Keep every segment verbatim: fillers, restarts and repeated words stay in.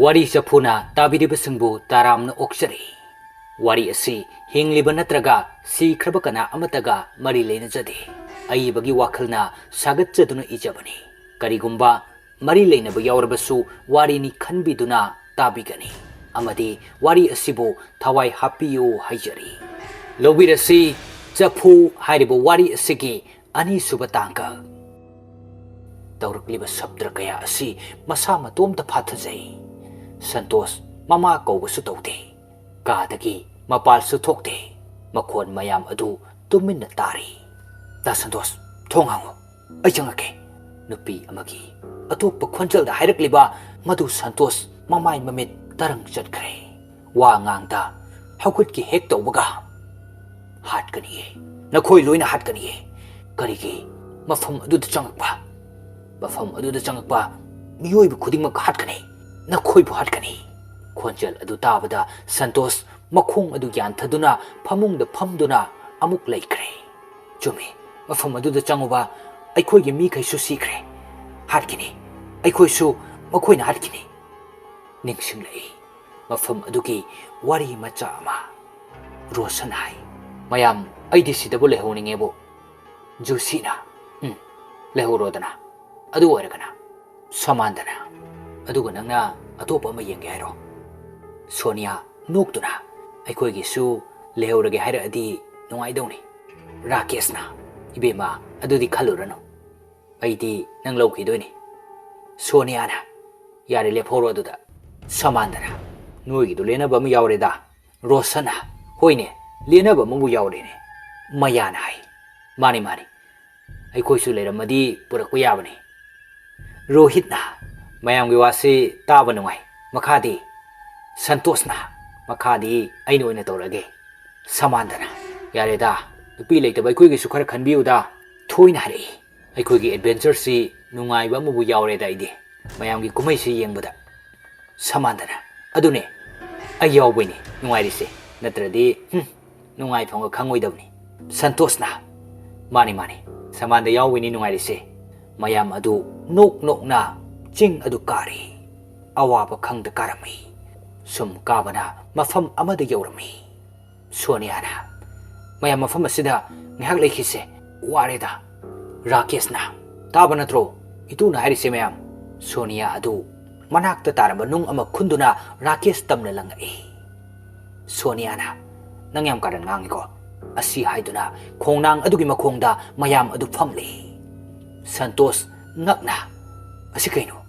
ꯋꯥꯔꯤ ꯆꯐꯨꯅ ꯇꯥꯕꯤꯔꯤꯕꯁꯤꯡꯕꯨ ꯇꯔꯥꯝꯅ ꯑꯣꯛꯆꯔꯤ꯫ ꯋꯥꯔꯤ ꯑꯁꯤ ꯍꯤꯡꯂꯤꯕ ꯅꯠꯇ꯭ꯔꯒ ꯁꯤꯈ꯭ꯔꯕ ꯀꯅꯥ ꯑꯃꯠꯇꯒ ꯃꯔꯤ ꯂꯩꯅꯖꯗꯦ꯫ ꯑꯏꯕꯒꯤ ꯋꯥꯈꯜꯅ ꯁꯥꯒꯠꯆꯗꯨꯅ ꯏꯖꯕꯅꯤ꯫ ꯀꯔꯤꯒꯨꯝꯕ ꯃꯔꯤ ꯂꯩꯅꯕ ꯌꯥꯎꯔꯕꯁꯨ ꯋꯥꯔꯤꯅꯤ ꯈꯟꯕꯤꯗꯨꯅ ꯇꯥꯕꯤꯒꯅꯤ ꯑꯃꯗꯤ ꯋꯥꯔꯤ ꯑꯁꯤꯕꯨ ꯊꯋꯥꯏ ꯍꯥꯞꯄꯤꯌꯨ ꯍꯥꯏꯖꯔꯤ꯫ ꯂꯧꯕꯤꯔꯁꯤ ꯆꯐꯨ ꯍꯥꯏꯔꯤꯕ ꯋꯥꯔꯤ ꯑꯁꯤꯒꯤ ꯑꯅꯤꯁꯨꯕ ꯇꯥꯡꯀꯛ꯫ ꯇꯧꯔꯛꯂꯤꯕ ꯁꯞꯇ꯭ꯔ ꯀꯌꯥ ꯑꯁꯤ ꯃꯁꯥ ꯃꯇꯣꯝꯇ ꯐꯥꯊꯖꯩ꯫ ꯁꯟꯇꯣꯁ ꯃꯃꯥ ꯀꯧꯕꯁꯨ ꯇꯧꯗꯦ꯫ ꯀꯥꯗꯒꯤ ꯃꯄꯥꯜꯁꯨ ꯊꯣꯛꯇꯦ꯫ ꯃꯈꯣꯟ ꯃꯌꯥꯝ ꯑꯗꯨ ꯇꯨꯃꯤꯟꯅ ꯇꯥꯔꯤ꯫ "ꯗꯥ ꯁꯟꯇꯣꯁ, ꯊꯣꯡ ꯍꯥꯡꯉꯨ꯫ ꯑꯩ ꯆꯪꯉꯛꯀꯦ"꯫ ꯅꯨꯄꯤ ꯑꯃꯒꯤ ꯑꯇꯣꯞꯄ ꯈꯣꯟꯖꯦꯜꯗ ꯍꯥꯏꯔꯛꯂꯤꯕ ꯃꯗꯨ ꯁꯟꯇꯣꯁ ꯃꯃꯥꯏ ꯃꯃꯤꯠ ꯇꯔꯪ ꯆꯠꯈ꯭ꯔꯦ꯫ ꯋꯥ ꯉꯥꯡꯗ ꯍꯧꯒꯠꯀꯦ ꯍꯦꯛ ꯇꯧꯕꯒ, "ꯍꯥꯠꯀꯅꯤꯌꯦ, ꯅꯈꯣꯏ ꯂꯣꯏꯅ ꯍꯥꯠꯀꯅꯤꯌꯦ"꯫ "ꯀꯔꯤꯒꯤ? ꯃꯐꯝ ꯑꯗꯨꯗ ꯆꯪꯉꯛꯄ, ꯃꯐꯝ ꯑꯗꯨꯗ ꯆꯪꯉꯛꯄ ꯃꯤꯑꯣꯏꯕ ꯈꯨꯗꯤꯡꯃꯛ ꯍꯥꯠꯀꯅꯤ, ꯅꯈꯣꯏꯕꯨ ꯍꯥꯠꯀꯅꯤ"꯫ ꯈꯣꯟꯖꯦꯜ ꯑꯗꯨ ꯇꯥꯕꯗ ꯁꯟꯇꯣꯁ ꯃꯈꯣꯡ ꯑꯗꯨ ꯌꯥꯟꯊꯗꯨꯅ ꯐꯃꯨꯡꯗ ꯐꯝꯗꯨꯅ ꯑꯃꯨꯛ ꯂꯩꯈ꯭ꯔꯦ꯫ "ꯆꯨꯝꯃꯤ, ꯃꯐꯝ ꯑꯗꯨꯗ ꯆꯪꯉꯨꯕ ꯑꯩꯈꯣꯏꯒꯤ ꯃꯤꯈꯩꯁꯨ ꯁꯤꯈ꯭ꯔꯦ꯫ ꯍꯥꯠꯈꯤꯅꯤ, ꯑꯩꯈꯣꯏꯁꯨ ꯃꯈꯣꯏꯅ ꯍꯥꯠꯈꯤꯅꯤ"꯫ ꯅꯤꯡꯁꯤꯡꯂꯛꯏ ꯃꯐꯝ ꯑꯗꯨꯒꯤ ꯋꯥꯔꯤ ꯃꯆꯥ ꯑꯃ꯫ ꯔꯣꯁꯟ ꯍꯥꯏ, "ꯃꯌꯥꯝ, ꯑꯩꯗꯤ ꯁꯤꯗꯕꯨ ꯂꯩꯍꯧꯅꯤꯡꯉꯦꯕꯨ"꯫ ꯖꯨꯁꯤꯅ, "ꯎꯝ, ꯂꯩꯍꯧꯔꯣꯗꯅ꯫ ꯑꯗꯨ ꯑꯣꯏꯔꯒꯅ"꯫ ꯁꯃꯥꯟꯗꯅ, "ꯑꯗꯨꯒ ꯅꯪꯅ ꯑꯇꯣꯞꯄ ꯑꯃ ꯌꯦꯡꯒꯦ ꯍꯥꯏꯔꯣ?" ꯁꯣꯅꯤꯌꯥ, ꯅꯣꯛꯇꯨꯅ, "ꯑꯩꯈꯣꯏꯒꯤꯁꯨ ꯂꯩꯍꯧꯔꯒꯦ ꯍꯥꯏꯔꯛꯑꯗꯤ ꯅꯨꯡꯉꯥꯏꯗꯧꯅꯤ"꯫ ꯔꯥꯀꯦꯁꯅ, "ꯏꯕꯦꯝꯃ, ꯑꯗꯨꯗꯤ ꯈꯜꯂꯨꯔꯅꯨ"꯫ "ꯑꯩꯗꯤ ꯅꯪ ꯂꯧꯈꯤꯗꯣꯏꯅꯤ"꯫ ꯁꯣꯅꯤꯌꯥꯅ, "ꯌꯥꯔꯦ, ꯂꯦꯞꯍꯧꯔꯣ ꯑꯗꯨꯗ"꯫ ꯁꯃꯥꯟꯗꯅ, "ꯅꯣꯏꯒꯤꯗꯣ ꯂꯦꯟꯅꯕ ꯑꯃ ꯌꯥꯎꯔꯦꯗ"꯫ ꯔꯣꯁꯟꯅ, "ꯍꯣꯏꯅꯦ, ꯂꯦꯟꯅꯕ ꯑꯃꯕꯨ ꯌꯥꯎꯔꯦꯅꯦ"꯫ ꯃꯌꯥꯅ ꯍꯥꯏ, "ꯃꯥꯅꯤ, ꯃꯥꯅꯤ, ꯑꯩꯈꯣꯏꯁꯨ ꯂꯩꯔꯝꯃꯗꯤ ꯄꯨꯔꯛꯄ ꯌꯥꯕꯅꯤ"꯫ ꯔꯣꯍꯤꯠꯅ, "ꯃꯌꯥꯝꯒꯤ ꯋꯥꯁꯤ ꯇꯥꯕ ꯅꯨꯡꯉꯥꯏ, ꯃꯈꯥꯗꯤ"꯫ ꯁꯟꯇꯣꯁꯅ, "ꯃꯈꯥꯗꯤ ꯑꯩꯅ ꯑꯣꯏꯅ ꯇꯧꯔꯒꯦ"꯫ ꯁꯃꯥꯟꯗꯅ, "ꯌꯥꯔꯦꯗ, ꯅꯨꯄꯤ ꯂꯩꯇꯕ ꯑꯩꯈꯣꯏꯒꯤꯁꯨ ꯈꯔ ꯈꯟꯕꯤꯌꯨꯗ"꯫ ꯊꯣꯏꯅ ꯍꯥꯏꯔꯛꯏ, "ꯑꯩꯈꯣꯏꯒꯤ ꯑꯦꯗꯚꯦꯟꯆꯔꯁꯤ ꯅꯨꯡꯉꯥꯏꯕ ꯑꯃꯕꯨ ꯌꯥꯎꯔꯦꯗ ꯑꯩꯗꯤ, ꯃꯌꯥꯝꯒꯤ ꯀꯨꯝꯍꯩꯁꯤ ꯌꯦꯡꯕꯗ"꯫ ꯁꯃꯥꯟꯗꯅ, "ꯑꯗꯨꯅꯦ, ꯑꯩ ꯌꯥꯎꯕꯩꯅꯦ ꯅꯨꯡꯉꯥꯏꯔꯤꯁꯦ, ꯅꯠꯇ꯭ꯔꯗꯤ, ꯍꯨꯝ, ꯅꯨꯡꯉꯥꯏꯐꯝꯒ ꯈꯪꯉꯣꯏꯗꯕꯅꯤ"꯫ ꯁꯟꯇꯣꯁꯅ, "ꯃꯥꯅꯤ, ꯃꯥꯅꯤ, ꯁꯃꯥꯟꯗ ꯌꯥꯎꯕꯩꯅꯤ ꯅꯨꯡꯉꯥꯏꯔꯤꯁꯦ"꯫ ꯃꯌꯥꯝ ꯑꯗꯨ ꯅꯣꯛ ꯅꯣꯛꯅ ꯆꯤꯡ ꯑꯗꯨ ꯀꯥꯔꯤ꯫ ꯑꯋꯥꯕ ꯈꯪꯗ ꯀꯥꯔꯝꯃꯤ꯫ ꯁꯨꯝ ꯀꯥꯕꯅ ꯃꯐꯝ ꯑꯃꯗ ꯌꯧꯔꯝꯃꯤ꯫ ꯁꯣꯅꯤꯌꯥꯅ, "ꯃꯌꯥꯝ, ꯃꯐꯝ ꯑꯁꯤꯗ ꯉꯥꯏꯍꯥꯛ ꯂꯩꯈꯤꯁꯦ, ꯋꯥꯔꯦꯗ꯫ ꯔꯥꯀꯦꯁꯅ, ꯇꯥꯕ ꯅꯠꯇ꯭ꯔꯣ ꯏꯇꯨꯅ ꯍꯥꯏꯔꯤꯁꯦ ꯃꯌꯥꯝ?" ꯁꯣꯅꯤꯌꯥ ꯑꯗꯨ ꯃꯅꯥꯛꯇ ꯇꯥꯔꯝꯕ ꯅꯨꯡ ꯑꯃ ꯈꯨꯟꯗꯨꯅ ꯔꯥꯀꯦꯁ ꯇꯝꯅ ꯂꯪꯉꯛꯏ꯫ ꯁꯣꯅꯤꯌꯥꯅ, "ꯅꯪ ꯌꯥꯝ ꯀꯥꯔꯟ ꯉꯥꯡꯉꯤꯀꯣ?" ꯑꯁꯤ ꯍꯥꯏꯗꯨꯅ ꯈꯣꯡꯅꯥꯡ ꯑꯗꯨꯒꯤ ꯃꯈꯣꯡꯗ ꯃꯌꯥꯝ ꯑꯗꯨ ꯐꯝꯂꯤ꯫ ꯁꯟꯇꯣꯁ ꯉꯛꯅ, "ꯑꯁꯤ ꯀꯩꯅꯣ?"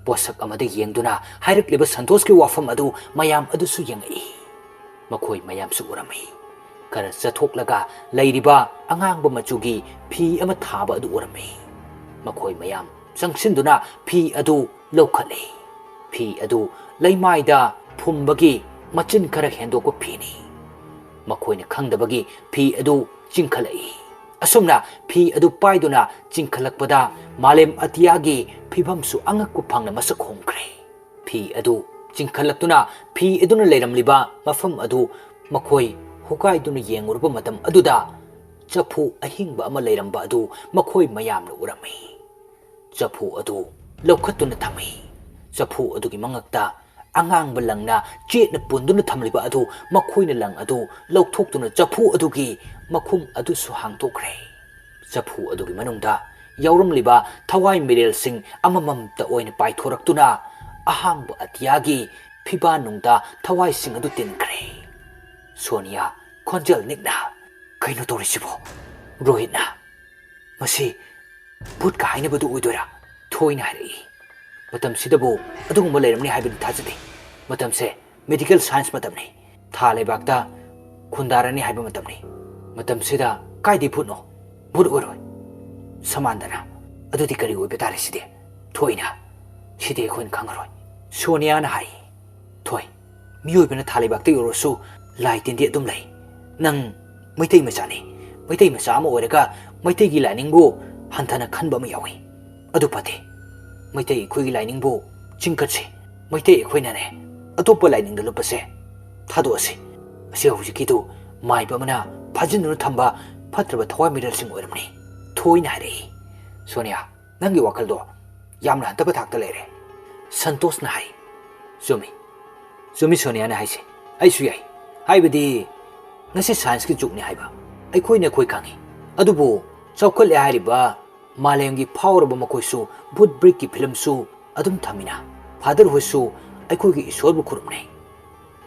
ꯄꯣꯠꯁꯛ ꯑꯃꯗ ꯌꯦꯡꯗꯨꯅ ꯍꯥꯏꯔꯛꯂꯤꯕ ꯁꯟꯇꯣꯁꯀꯤ ꯋꯥꯐꯝ ꯑꯗꯨ ꯃꯌꯥꯝ ꯑꯗꯨꯁꯨ ꯌꯦꯡꯉꯛꯏ꯫ ꯃꯈꯣꯏ ꯃꯌꯥꯝꯁꯨ ꯎꯔꯝꯃꯤ꯫ ꯈꯔ ꯆꯠꯊꯣꯛꯂꯒ ꯂꯩꯔꯤꯕ ꯑꯉꯥꯡꯕ ꯃꯆꯨꯒꯤ ꯐꯤ ꯑꯃ ꯊꯥꯕ ꯑꯗꯨ ꯎꯔꯝꯃꯤ꯫ ꯃꯈꯣꯏ ꯃꯌꯥꯝ ꯆꯪꯁꯤꯟꯗꯨꯅ ꯐꯤ ꯑꯗꯨ ꯂꯧꯈꯠꯂꯤ꯫ ꯐꯤ ꯑꯗꯨ ꯂꯩꯃꯥꯏꯗ ꯐꯨꯝꯕꯒꯤ ꯃꯆꯤꯟ ꯈꯔ ꯍꯦꯟꯗꯣꯛꯄ ꯐꯤꯅꯤ꯫ ꯃꯈꯣꯏꯅ ꯈꯪꯗꯕꯒꯤ ꯐꯤ ꯑꯗꯨ ꯆꯤꯡꯈꯠꯂꯛꯏ꯫ ꯑꯁꯨꯝꯅ ꯐꯤ ꯑꯗꯨ ꯄꯥꯏꯗꯨꯅ ꯆꯤꯡꯈꯠꯂꯛꯄꯗ ꯃꯥꯂꯦꯝ ꯑꯇꯤꯌꯥꯒꯤ ꯐꯤꯕꯝꯁꯨ ꯑꯉꯛꯄ ꯐꯪꯅ ꯃꯁꯛ ꯍꯣꯡꯈ꯭ꯔꯦ꯫ ꯐꯤ ꯑꯗꯨ ꯆꯤꯡꯈꯠꯂꯛꯇꯨꯅ ꯐꯤ ꯑꯗꯨꯅ ꯂꯩꯔꯝꯂꯤꯕ ꯃꯐꯝ ꯑꯗꯨ ꯃꯈꯣꯏ ꯍꯨꯒꯥꯏꯗꯨꯅ ꯌꯦꯡꯂꯨꯔꯕ ꯃꯇꯝ ꯑꯗꯨꯗ ꯆꯐꯨ ꯑꯍꯤꯡꯕ ꯑꯃ ꯂꯩꯔꯝꯕ ꯑꯗꯨ ꯃꯈꯣꯏ ꯃꯌꯥꯝꯅ ꯎꯔꯝꯃꯤ꯫ ꯆꯐꯨ ꯑꯗꯨ ꯂꯧꯈꯠꯇꯨꯅ ꯊꯝꯃꯤ꯫ ꯆꯐꯨ ꯑꯗꯨꯒꯤ ꯃꯉꯛꯇ ꯑꯉꯥꯡꯕ ꯂꯪꯅ ꯆꯦꯠꯅ ꯄꯨꯟꯗꯨꯅ ꯊꯝꯂꯤꯕ ꯑꯗꯨ ꯃꯈꯣꯏꯅ ꯂꯪ ꯑꯗꯨ ꯂꯧꯊꯣꯛꯇꯨꯅ ꯆꯐꯨ ꯑꯗꯨꯒꯤ ꯃꯈꯨꯝ ꯑꯗꯨꯁꯨ ꯍꯥꯡꯗꯣꯛꯈ꯭ꯔꯦ꯫ ꯆꯐꯨ ꯑꯗꯨꯒꯤ ꯃꯅꯨꯡꯗ ꯌꯥꯎꯔꯝꯂꯤꯕ ꯊꯋꯥꯏ ꯃꯤꯔꯦꯜꯁꯤꯡ ꯑꯃꯃꯝꯇ ꯑꯣꯏꯅ ꯄꯥꯏꯊꯣꯔꯛꯇꯨꯅ ꯑꯍꯥꯡꯕ ꯑꯇꯤꯌꯥꯒꯤ ꯐꯤꯕꯥꯟꯅꯨꯡꯗ ꯊꯋꯥꯏꯁꯤꯡ ꯑꯗꯨ ꯇꯤꯟꯈ꯭ꯔꯦ꯫ ꯁꯣꯅꯤꯌꯥ ꯈꯣꯟꯖꯦꯜ ꯅꯤꯛꯅ, "ꯀꯩꯅꯣ ꯇꯧꯔꯤꯁꯤꯕꯣ?" ꯔꯣꯍꯤꯠꯅ, "ꯃꯁꯤ ꯚꯨꯠꯀ ꯍꯥꯏꯅꯕꯗꯨ ꯑꯣꯏꯗꯣꯏꯔꯥ?" ꯊꯣꯏꯅ ꯍꯥꯏꯔꯛꯏ꯫ "ꯃꯇꯝꯁꯤꯗꯕꯨ ꯑꯗꯨꯒꯨꯝꯕ ꯂꯩꯔꯝꯅꯤ ꯍꯥꯏꯕꯗꯤ ꯊꯥꯖꯗꯦ꯫ ꯃꯇꯝꯁꯦ ꯃꯦꯗꯤꯀꯦꯜ ꯁꯥꯏꯟꯁ ꯃꯇꯝꯅꯤ꯫ ꯊꯥ ꯂꯩꯕꯥꯛꯇ ꯈꯨꯟꯗꯥꯔꯅꯤ ꯍꯥꯏꯕ ꯃꯇꯝꯅꯤ꯫ ꯃꯇꯝꯁꯤꯗ ꯀꯥꯏꯗꯩ ꯚꯨꯠꯅꯣ? ꯚꯨꯠ ꯑꯣꯏꯔꯣꯏ꯫" ꯁꯃꯥꯟꯗꯅ, "ꯑꯗꯨꯗꯤ ꯀꯔꯤ ꯑꯣꯏꯕ ꯇꯥꯔꯦ ꯁꯤꯗꯤ?" ꯊꯣꯏꯅ, "ꯁꯤꯗꯤ ꯑꯩꯈꯣꯏꯅ ꯈꯪꯉꯔꯣꯏ꯫" ꯁꯣꯅꯤꯌꯥꯅ ꯍꯥꯏ, "ꯊꯣꯏ, ꯃꯤꯑꯣꯏꯕꯅ ꯊꯥ ꯂꯩꯕꯥꯛꯇ ꯌꯧꯔꯁꯨ ꯂꯥꯏ ꯇꯤꯟꯗꯤ ꯑꯗꯨꯝ ꯂꯩ꯫ ꯅꯪ ꯃꯩꯇꯩ ꯃꯆꯥꯅꯤ꯫ ꯃꯩꯇꯩ ꯃꯆꯥ ꯑꯃ ꯑꯣꯏꯔꯒ ꯃꯩꯇꯩꯒꯤ ꯂꯥꯏꯅꯤꯡꯕꯨ ꯍꯟꯊꯅ ꯈꯟꯕ ꯑꯃ ꯌꯥꯎꯏ꯫ ꯑꯗꯨ ꯐꯠꯇꯦ꯫ ꯃꯩꯇꯩ ꯑꯩꯈꯣꯏꯒꯤ ꯂꯥꯏꯅꯤꯡꯕꯨ ꯆꯤꯡꯈꯠꯁꯤ꯫ ꯃꯩꯇꯩ ꯑꯩꯈꯣꯏꯅꯅꯦ ꯑꯇꯣꯞꯄ ꯂꯥꯏꯅꯤꯡꯗ ꯂꯨꯞꯄꯁꯦ ꯊꯥꯗꯣꯛꯑꯁꯤ꯫ ꯑꯁꯤ ꯍꯧꯖꯤꯛꯀꯤꯗꯨ ꯃꯥꯏꯕ ꯑꯃꯅ ꯐꯥꯖꯤꯟꯗꯨꯅ ꯊꯝꯕ ꯐꯠꯇ꯭ꯔꯕ ꯊꯋꯥꯏ ꯃꯤꯔꯦꯜꯁꯤꯡ ꯑꯣꯏꯔꯝꯅꯤ꯫" ꯊꯣꯏꯅ ꯍꯥꯏꯔꯛꯏ꯫ "ꯁꯣꯅꯤꯌꯥ, ꯅꯪꯒꯤ ꯋꯥꯈꯜꯗꯣ ꯌꯥꯝꯅ ꯍꯟꯊꯕ ꯊꯥꯛꯇ ꯂꯩꯔꯦ꯫" ꯁꯟꯇꯣꯁꯅ ꯍꯥꯏ, ꯆꯨꯝꯃꯤ꯫ ꯆꯨꯝꯃꯤ ꯁꯣꯅꯤꯌꯥꯅ ꯍꯥꯏꯁꯦ꯫ ꯑꯩꯁꯨ ꯌꯥꯏ꯫ ꯍꯥꯏꯕꯗꯤ ꯉꯁꯤ ꯁꯥꯏꯟꯁꯀꯤ ꯖꯨꯒꯅꯤ ꯍꯥꯏꯕ ꯑꯩꯈꯣꯏꯅ ꯑꯩꯈꯣꯏ ꯈꯪꯉꯤ꯫ ꯑꯗꯨꯕꯨ ꯆꯥꯎꯈꯠꯂꯦ ꯍꯥꯏꯔꯤꯕ ꯃꯥꯂꯦꯝꯒꯤ ꯐꯥꯎꯔꯕ ꯃꯈꯣꯏꯁꯨ ꯚꯨꯠ ꯕ꯭ꯔꯤꯛꯀꯤ ꯐꯤꯂꯝꯁꯨ ꯑꯗꯨꯝ ꯊꯝꯃꯤꯅ꯫ ꯐꯥꯗꯔ ꯍꯣꯏꯁꯨ ꯑꯩꯈꯣꯏꯒꯤ ꯏꯁꯣꯔꯕꯨ ꯈꯨꯔꯨꯝꯅꯩ꯫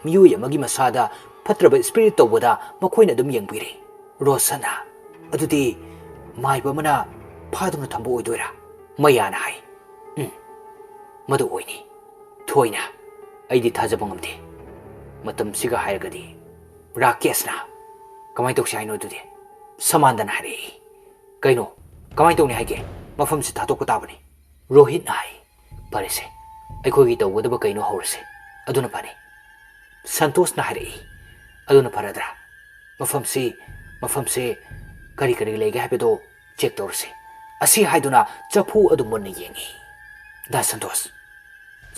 ꯃꯤꯑꯣꯏ ꯑꯃꯒꯤ ꯃꯁꯥꯗ ꯐꯠꯇ꯭ꯔꯕ ꯁ꯭ꯄꯤꯔꯤꯠ ꯇꯧꯕꯗ ꯃꯈꯣꯏꯅ ꯑꯗꯨꯝ ꯌꯦꯡꯕꯤꯔꯤ꯫ ꯔꯣꯁꯟꯅ, "ꯑꯗꯨꯗꯤ ꯃꯥꯏꯕ ꯑꯃꯅ ꯐꯥꯗꯨꯅ ꯊꯝꯕ ꯑꯣꯏꯗꯣꯏꯔꯥ?" ꯃꯌꯥꯅ ꯍꯥꯏ, "ꯎꯝ, ꯃꯗꯨ ꯑꯣꯏꯅꯤ꯫ ꯊꯣꯏꯅ, ꯑꯩꯗꯤ ꯊꯥꯖꯕ ꯉꯝꯗꯦ꯫ ꯃꯇꯝꯁꯤꯒ ꯍꯥꯏꯔꯒꯗꯤ꯫" ꯔꯥꯀꯦꯁꯅ, "ꯀꯃꯥꯏꯅ ꯇꯧꯁꯤ ꯍꯥꯏꯅꯣ ꯑꯗꯨꯗꯤ?" ꯁꯃꯥꯟꯗꯅ ꯍꯥꯏꯔꯛꯏ, "ꯀꯩꯅꯣ? ꯀꯃꯥꯏꯅ ꯇꯧꯅꯤ ꯍꯥꯏꯒꯦ? ꯃꯐꯝꯁꯤ ꯊꯥꯗꯣꯛꯄ ꯇꯥꯕꯅꯤ꯫" ꯔꯣꯍꯤꯠꯅ ꯍꯥꯏ, "ꯐꯔꯦꯁꯦ, ꯑꯩꯈꯣꯏꯒꯤ ꯇꯧꯒꯗꯕ ꯀꯩꯅꯣ ꯍꯧꯔꯁꯦ, ꯑꯗꯨꯅ ꯐꯅꯤ꯫" ꯁꯟꯇꯣꯁꯅ ꯍꯥꯏꯔꯛꯏ, "ꯑꯗꯨꯅ ꯐꯔꯗ꯭ꯔꯥ? ꯃꯐꯝꯁꯤ, ꯃꯐꯝꯁꯦ ꯀꯔꯤ ꯀꯔꯤ ꯂꯩꯒꯦ ꯍꯥꯏꯕꯗꯣ ꯆꯦꯛ ꯇꯧꯔꯁꯤ꯫" ꯑꯁꯤ ꯍꯥꯏꯗꯨꯅ ꯆꯐꯨ ꯑꯗꯨ ꯃꯨꯟꯅ ꯌꯦꯡꯉꯤ꯫ "ꯗꯥ ꯁꯟꯇꯣꯁ꯫"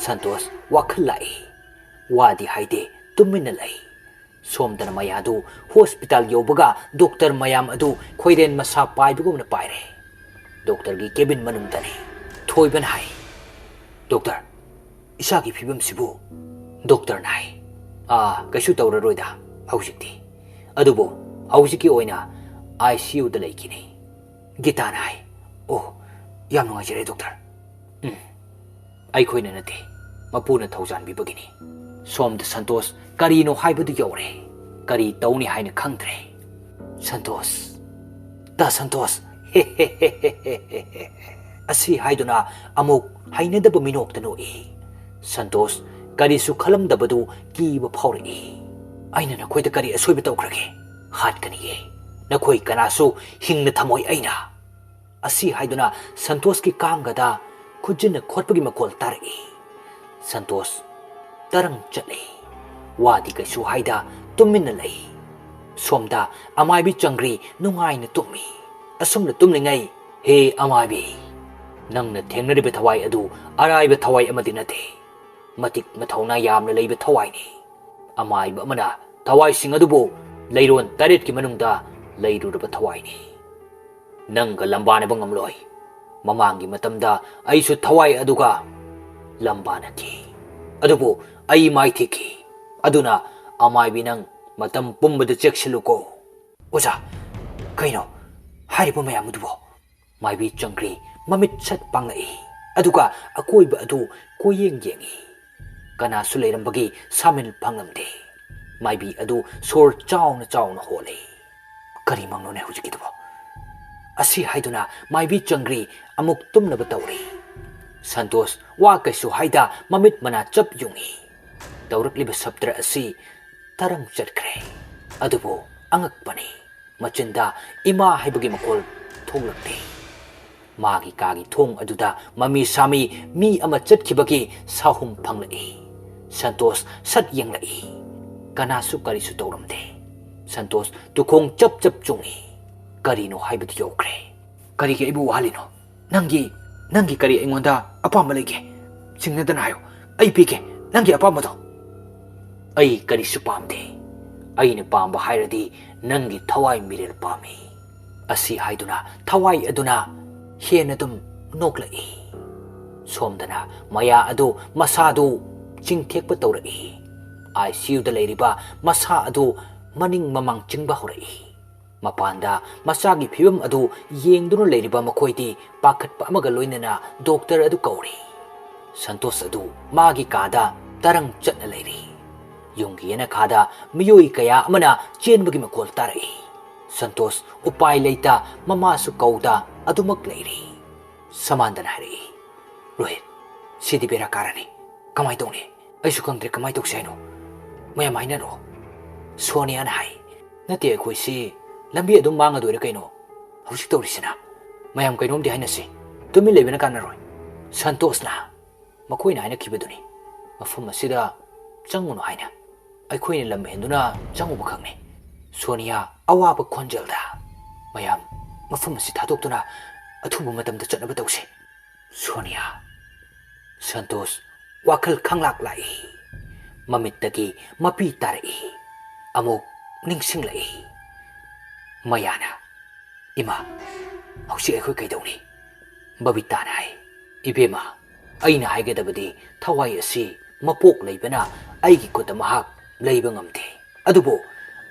ꯁꯟꯇꯣꯁ ꯋꯥꯈꯜ ꯂꯥꯛꯏ꯫ ꯋꯥꯗꯤ ꯍꯥꯏꯗꯦ, ꯇꯨꯃꯤꯟꯅ ꯂꯩ꯫ ꯁꯣꯝꯗꯅ ꯃꯌꯥꯗꯨ ꯍꯣꯁꯄꯤꯇꯥꯜ ꯌꯧꯕꯒ ꯗꯣꯛꯇꯔ ꯃꯌꯥꯝ ꯑꯗꯨ ꯈꯣꯏꯔꯦꯟ ꯃꯁꯥ ꯄꯥꯏꯕꯒꯨꯝꯅ ꯄꯥꯏꯔꯦ꯫ ꯗꯣꯛꯇꯔꯒꯤ ꯀꯦꯕꯤꯟ ꯃꯅꯨꯡꯗꯅꯤ꯫ ꯊꯣꯏꯕꯅ ꯍꯥꯏ, "ꯗꯣꯛꯇꯔ, ꯏꯁꯥꯒꯤ ꯐꯤꯕꯝꯁꯤꯕꯨ?" ꯗꯣꯛꯇꯔꯅ ꯍꯥꯏ, "ꯑꯥ, ꯀꯩꯁꯨ ꯇꯧꯔꯔꯣꯏꯗ ꯍꯧꯖꯤꯛꯇꯤ꯫ ꯑꯗꯨꯕꯨ ꯍꯧꯖꯤꯛꯀꯤ ꯑꯣꯏꯅ ꯑꯥꯏ ꯁꯤ ꯌꯨꯗ ꯂꯩꯈꯤꯅꯤ꯫" ꯒꯤꯇꯥꯅ ꯍꯥꯏ, "ꯑꯣ, ꯌꯥꯝ ꯅꯨꯡꯉꯥꯏꯖꯔꯦ ꯗꯣꯛꯇꯔ꯫" "ꯎꯝ, ꯑꯩꯈꯣꯏꯅ ꯅꯠꯇꯦ, ꯃꯄꯨꯅ ꯊꯧꯖꯥꯟꯕꯤꯕꯒꯤꯅꯤ꯫" ꯁꯣꯝꯗ ꯁꯟꯇꯣꯁ ꯀꯔꯤꯅꯣ ꯍꯥꯏꯕꯗꯨ ꯌꯧꯔꯦ꯫ ꯀꯔꯤ ꯇꯧꯅꯤ ꯍꯥꯏꯅ ꯈꯪꯗ꯭ꯔꯦ꯫ "ꯁꯟꯇꯣꯁ, ꯗꯥ ꯁꯟꯇꯣꯁ!" ꯑꯁꯤ ꯍꯥꯏꯗꯨꯅ ꯑꯃꯨꯛ ꯍꯩꯅꯗꯕ ꯃꯤꯅꯣꯛꯇ ꯅꯣꯛꯏ꯫ ꯁꯟꯇꯣꯁ ꯀꯔꯤꯁꯨ ꯈꯜꯂꯝꯗꯕꯗꯨ ꯀꯤꯕ ꯐꯥꯎꯔꯛꯏ꯫ "ꯑꯩꯅ ꯅꯈꯣꯏꯗ ꯀꯔꯤ ꯑꯁꯣꯏꯕ ꯇꯧꯈ꯭ꯔꯒꯦ? ꯍꯥꯠꯀꯅꯤꯌꯦ꯫ ꯅꯈꯣꯏ ꯀꯅꯥꯁꯨ ꯍꯤꯡꯅ ꯊꯝꯃꯣꯏ ꯑꯩꯅ꯫" ꯑꯁꯤ ꯍꯥꯏꯗꯨꯅ ꯁꯟꯇꯣꯁꯀꯤ ꯀꯥꯡꯒꯗ ꯈꯨꯠꯖꯤꯟꯅ ꯈꯣꯠꯄꯒꯤ ꯃꯈꯣꯜ ꯇꯥꯔꯛꯏ꯫ ꯁꯟꯇꯣꯁ ꯇꯔꯪ ꯆꯠꯂꯤ꯫ ꯋꯥꯗꯤ ꯀꯩꯁꯨ ꯍꯥꯏꯗ ꯇꯨꯃꯤꯟꯅ ꯂꯩ꯫ ꯁꯣꯝꯗ ꯑꯃꯥꯏꯕꯤ ꯆꯪꯒ꯭ꯔꯤ ꯅꯨꯡꯉꯥꯏꯅ ꯇꯨꯝꯃꯤ꯫ ꯑꯁꯨꯝꯅ ꯇꯨꯝꯂꯤꯉꯩ, "ꯍꯦ ꯑꯃꯥꯏꯕꯤ, ꯅꯪꯅ ꯊꯦꯡꯅꯔꯤꯕ ꯊꯋꯥꯏ ꯑꯗꯨ ꯑꯔꯥꯏꯕ ꯊꯋꯥꯏ ꯑꯃꯗꯤ ꯅꯠꯇꯦ꯫ ꯃꯇꯤꯛ ꯃꯊꯧꯅꯥ ꯌꯥꯝꯅ ꯂꯩꯕ ꯊꯋꯥꯏꯅꯤ꯫ ꯑꯃꯥꯏꯕ ꯑꯃꯅ ꯊꯋꯥꯏꯁꯤꯡ ꯑꯗꯨꯕꯨ ꯂꯩꯔꯣꯟ ꯇꯔꯦꯠꯀꯤ ꯃꯅꯨꯡꯗ ꯂꯩꯔꯨꯔꯕ ꯊꯋꯥꯏꯅꯤ꯫ ꯅꯪꯒ ꯂꯝꯕꯥꯅꯕ ꯉꯝꯂꯣꯏ꯫ ꯃꯃꯥꯡꯒꯤ ꯃꯇꯝꯗ ꯑꯩꯁꯨ ꯊꯋꯥꯏ ꯑꯗꯨꯒ ꯂꯝꯕꯥꯅꯈꯤ꯫ ꯑꯗꯨꯕꯨ ꯑꯩ ꯃꯥꯏꯊꯤꯈꯤ꯫ ꯑꯗꯨꯅ ꯑꯃꯥꯏꯕꯤ, ꯅꯪ ꯃꯇꯝ ꯄꯨꯝꯕꯗ ꯆꯦꯛꯁꯤꯜꯂꯨꯀꯣ꯫ ꯑꯣꯖꯥ, ꯀꯩꯅꯣ ꯍꯥꯏꯔꯤꯕ ꯃꯌꯥꯝ ꯑꯗꯨꯕꯣ? ꯃꯥꯏꯕꯤ ꯆꯪꯈ꯭ꯔꯤ꯫ ꯃꯃꯤꯠ ꯁꯠ ꯄꯥꯡꯂꯛꯏ꯫ ꯑꯗꯨꯒ ꯑꯀꯣꯏꯕ ꯑꯗꯨ ꯀꯣꯏꯌꯦꯡ ꯌꯦꯡꯏ꯫ ꯀꯅꯥꯁꯨ ꯂꯩꯔꯝꯕꯒꯤ ꯁꯥꯃꯤꯜ ꯐꯪꯂꯝꯗꯦ꯫ ꯃꯥꯏꯕꯤ ꯑꯗꯨ ꯁꯣꯔ ꯆꯥꯎꯅ ꯆꯥꯎꯅ ꯍꯣꯜꯂꯤ꯫ "ꯀꯔꯤ ꯃꯪꯅꯣꯅꯦ ꯍꯧꯖꯤꯛꯀꯤꯗꯨꯕꯣ?" ꯑꯁꯤ ꯍꯥꯏꯗꯨꯅ ꯃꯥꯏꯕꯤ ꯆꯪꯈ꯭ꯔꯤ꯫ ꯑꯃꯨꯛ ꯇꯨꯝꯅꯕ ꯇꯧꯔꯤ꯫ ꯁꯟꯇꯣꯁ ꯋꯥ ꯀꯩꯁꯨ ꯍꯥꯏꯗ ꯃꯃꯤꯠ ꯃꯅꯥ ꯆꯞ ꯌꯨꯡꯏ꯫ ꯇꯧꯔꯛꯂꯤꯕ ꯁꯞꯇ꯭ꯔ ꯑꯁꯤ ꯇꯔꯪ ꯆꯠꯈ꯭ꯔꯦ꯫ ꯑꯗꯨꯕꯨ ꯑꯉꯛꯄꯅꯤ, ꯃꯆꯤꯟꯗ "ꯏꯃꯥ" ꯍꯥꯏꯕꯒꯤ ꯃꯈꯣꯜ ꯊꯣꯛꯂꯛꯇꯦ꯫ ꯃꯥꯒꯤ ꯀꯥꯒꯤ ꯊꯣꯡ ꯑꯗꯨꯗ ꯃꯃꯤ ꯁꯥꯃꯤ ꯃꯤ ꯑꯃ ꯆꯠꯈꯤꯕꯒꯤ ꯁꯥꯍꯨꯝ ꯐꯪꯂꯛꯏ꯫ ꯁꯟꯇꯣꯁ ꯁꯠ ꯌꯦꯡꯂꯛꯏ꯫ ꯀꯅꯥꯁꯨ ꯀꯔꯤꯁꯨ ꯇꯧꯔꯝꯗꯦ꯫ ꯁꯟꯇꯣꯁ ꯇꯨꯈꯣꯡ ꯆꯞ ꯆꯞ ꯆꯨꯡꯏ꯫ ꯀꯔꯤꯅꯣ ꯍꯥꯏꯕꯗꯨ ꯌꯧꯈ꯭ꯔꯦ꯫ "ꯀꯔꯤꯒꯤ ꯑꯩꯕꯨ ꯋꯥꯍꯜꯂꯤꯅꯣ? ꯅꯪꯒꯤ, ꯅꯪꯒꯤ ꯀꯔꯤ ꯑꯩꯉꯣꯟꯗ ꯑꯄꯥꯝꯕ ꯂꯩꯒꯦ? ꯆꯤꯡꯅꯗꯅ ꯍꯥꯏꯌꯨ꯫ ꯑꯩ ꯄꯤꯒꯦ ꯅꯪꯒꯤ ꯑꯄꯥꯝꯕꯗꯣ꯫" "ꯑꯩ ꯀꯔꯤꯁꯨ ꯄꯥꯝꯗꯦ꯫ ꯑꯩꯅ ꯄꯥꯝꯕ ꯍꯥꯏꯔꯗꯤ ꯅꯪꯒꯤ ꯊꯋꯥꯏ ꯃꯤꯔꯦꯜ ꯄꯥꯝꯃꯤ꯫" ꯑꯁꯤ ꯍꯥꯏꯗꯨꯅ ꯊꯋꯥꯏ ꯑꯗꯨꯅ ꯍꯦꯟꯅ ꯑꯗꯨꯝ ꯅꯣꯛꯂꯛꯏ꯫ ꯁꯣꯝꯗꯅ ꯃꯌꯥ ꯑꯗꯨ ꯃꯁꯥꯗꯨ ꯆꯤꯡꯊꯦꯛꯄ ꯇꯧꯔꯛꯏ꯫ ꯑꯥꯏ ꯁꯤ ꯌꯨꯗ ꯂꯩꯔꯤꯕ ꯃꯁꯥ ꯑꯗꯨ ꯃꯅꯤꯡ ꯃꯃꯥꯡ ꯆꯤꯡꯕ ꯍꯧꯔꯛꯏ꯫ ꯃꯄꯥꯟꯗ ꯃꯆꯥꯒꯤ ꯐꯤꯕꯝ ꯑꯗꯨ ꯌꯦꯡꯗꯨꯅ ꯂꯩꯔꯤꯕ ꯃꯈꯣꯏꯗꯤ ꯄꯥꯈꯠꯄ ꯑꯃꯒ ꯂꯣꯏꯅꯅ ꯗꯣꯛꯇꯔ ꯑꯗꯨ ꯀꯧꯔꯤ꯫ ꯁꯟꯇꯣꯁ ꯑꯗꯨ ꯃꯥꯒꯤ ꯀꯥꯗ ꯇꯔꯪ ꯆꯠꯅ ꯂꯩꯔꯤ꯫ ꯌꯨꯝꯒꯤ ꯌꯦꯅꯈꯥꯗ ꯃꯤꯑꯣꯏ ꯀꯌꯥ ꯑꯃꯅ ꯆꯦꯟꯕꯒꯤ ꯃꯈꯣꯜ ꯇꯥꯔꯛꯏ꯫ ꯁꯟꯇꯣꯁ ꯎꯄꯥꯏ ꯂꯩꯇ ꯃꯃꯥꯁꯨ ꯀꯧꯗ ꯑꯗꯨꯃꯛ ꯂꯩꯔꯤ꯫ ꯁꯃꯥꯟꯗꯅ ꯍꯥꯏꯔꯛꯏ, "ꯔꯣꯍꯤꯠ, ꯁꯤꯗꯤ ꯕꯦꯔꯥ ꯀꯥꯔꯅꯤ꯫ ꯀꯃꯥꯏ ꯇꯧꯅꯤ? ꯑꯩꯁꯨ ꯈꯪꯗ꯭ꯔꯦ, ꯀꯃꯥꯏ ꯇꯧꯁꯦ ꯍꯥꯏꯅꯣ? ꯃꯌꯥꯝ ꯍꯥꯏꯅꯔꯣ꯫" ꯁꯣꯅꯤꯌꯥꯅ ꯍꯥꯏ, "ꯅꯠꯇꯦ, ꯑꯩꯈꯣꯏꯁꯤ ꯂꯝꯕꯤ ꯑꯗꯨꯝ ꯃꯥꯡꯉꯗꯣꯏꯔꯥ ꯀꯩꯅꯣ? ꯍꯧꯖꯤꯛ ꯇꯧꯔꯤꯁꯤꯅ꯫ ꯃꯌꯥꯝ ꯀꯩꯅꯣꯝꯗꯤ ꯍꯥꯏꯅꯁꯤ꯫ ꯇꯨꯃꯤꯟ ꯂꯩꯕꯅ ꯀꯥꯟꯅꯔꯣꯏ꯫" ꯁꯟꯇꯣꯁꯅ, "ꯃꯈꯣꯏꯅ ꯍꯥꯏꯅꯈꯤꯕꯗꯨꯅꯤ꯫ ꯃꯐꯝ ꯑꯁꯤꯗ ꯆꯪꯉꯨꯅꯨ ꯍꯥꯏꯅ꯫ ꯑꯩꯈꯣꯏꯅ ꯂꯝ ꯍꯦꯟꯗꯨꯅ ꯆꯪꯉꯨꯕ ꯈꯛꯅꯤ꯫" ꯁꯣꯅꯤꯌꯥ ꯑꯋꯥꯕ ꯈꯣꯟꯖꯦꯜꯗ, "ꯃꯌꯥꯝ, ꯃꯐꯝ ꯑꯁꯤ ꯊꯥꯗꯣꯛꯇꯨꯅ ꯑꯊꯨꯕ ꯃꯇꯝꯗ ꯆꯠꯅꯕ ꯇꯧꯁꯤ꯫" ꯁꯣꯅꯤꯌꯥ꯫ ꯁꯟꯇꯣꯁ ꯋꯥꯈꯜ ꯈꯪꯂꯥꯛ ꯂꯥꯛꯏ꯫ ꯃꯃꯤꯠꯇꯒꯤ ꯃꯄꯤ ꯇꯥꯔꯛꯏ꯫ ꯑꯃꯨꯛ ꯅꯤꯡꯁꯤꯡꯂꯛꯏ꯫ ꯃꯌꯥꯅ, "ꯏꯃꯥ, ꯍꯧꯖꯤꯛ ꯑꯩꯈꯣꯏ ꯀꯩꯗꯧꯅꯤ?" ꯕꯕꯤꯇꯥꯅ ꯍꯥꯏ, "ꯏꯕꯦꯝꯃ, ꯑꯩꯅ ꯍꯥꯏꯒꯗꯕꯗꯤ ꯊꯋꯥꯏ ꯑꯁꯤ ꯃꯄꯣꯛ ꯂꯩꯕꯅ ꯑꯩꯒꯤ ꯈꯨꯠꯇ ꯃꯍꯥꯛ ꯂꯩꯕ ꯉꯝꯗꯦ꯫ ꯑꯗꯨꯕꯨ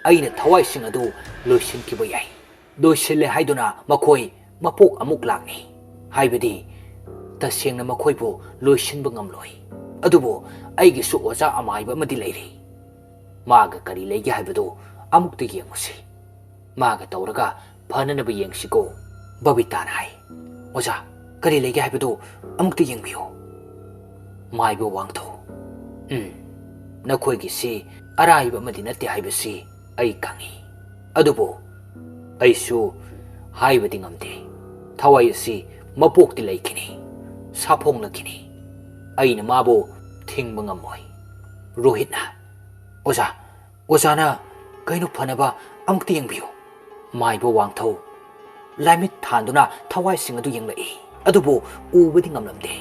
ꯑꯩꯅ ꯊꯋꯥꯏꯁꯤꯡ ꯑꯗꯨ ꯂꯣꯏꯁꯤꯟꯈꯤꯕ ꯌꯥꯏ꯫ ꯂꯣꯏꯁꯤꯜꯂꯦ ꯍꯥꯏꯗꯨꯅ ꯃꯈꯣꯏ ꯃꯄꯣꯛ ꯑꯃꯨꯛ ꯂꯥꯛꯅꯤ꯫ ꯍꯥꯏꯕꯗꯤ ꯇꯁꯦꯡꯅ ꯃꯈꯣꯏꯕꯨ ꯂꯣꯏꯁꯤꯟꯕ ꯉꯝꯂꯣꯏ꯫ ꯑꯗꯨꯕꯨ ꯑꯩꯒꯤꯁꯨ ꯑꯣꯖꯥ ꯑꯃꯥꯏꯕ ꯑꯃꯗꯤ ꯂꯩꯔꯤ꯫ ꯃꯥꯒ ꯀꯔꯤ ꯂꯩꯒꯦ ꯍꯥꯏꯕꯗꯨ ꯑꯃꯨꯛꯇ ꯌꯦꯡꯉꯨꯁꯤ꯫ ꯃꯥꯒ ꯇꯧꯔꯒ ꯐꯅꯅꯕ ꯌꯦꯡꯁꯤꯀꯣ, ꯕꯕꯤꯇꯥꯅ ꯍꯥꯏ꯫ ꯑꯣꯖꯥ, ꯀꯔꯤ ꯂꯩꯒꯦ ꯍꯥꯏꯕꯗꯨ ꯑꯃꯨꯛꯇ ꯌꯦꯡꯕꯤꯌꯨ꯫ ꯃꯥꯏꯕ ꯋꯥꯡꯊꯧ, ꯎꯝ, ꯅꯈꯣꯏꯒꯤꯁꯤ ꯑꯔꯥꯏꯕ ꯑꯃꯗꯤ ꯅꯠꯇꯦ ꯍꯥꯏꯕꯁꯤ ꯑꯩ ꯈꯪꯏ꯫ ꯑꯗꯨꯕꯨ ꯑꯩꯁꯨ ꯍꯥꯏꯕꯗꯤ ꯉꯝꯗꯦ꯫ ꯊꯋꯥꯏ ꯑꯁꯤ ꯃꯄꯣꯛꯇꯤ ꯂꯩꯈꯤꯅꯤ, ꯁꯥꯐꯣꯡꯂꯛꯈꯤꯅꯤ꯫ ꯑꯩꯅ ꯃꯥꯕꯨ ꯊꯤꯡꯕ ꯉꯝꯃꯣꯏ꯫ ꯔꯣꯍꯤꯠꯅ, ꯑꯣꯖꯥ, ꯑꯣꯖꯥꯅ ꯀꯩꯅꯣ ꯐꯅꯕ ꯑꯃꯨꯛꯇ ꯌꯦꯡꯕꯤꯌꯨ꯫ ꯃꯥꯏꯕ ꯋꯥꯡꯊꯧ ꯂꯥꯏꯃꯤꯠ ꯊꯥꯟꯗꯨꯅ ꯊꯋꯥꯏꯁꯤꯡ ꯑꯗꯨ ꯌꯦꯡꯂꯛꯏ, ꯑꯗꯨꯕꯨ ꯎꯕꯗꯤ ꯉꯝꯂꯝꯗꯦ꯫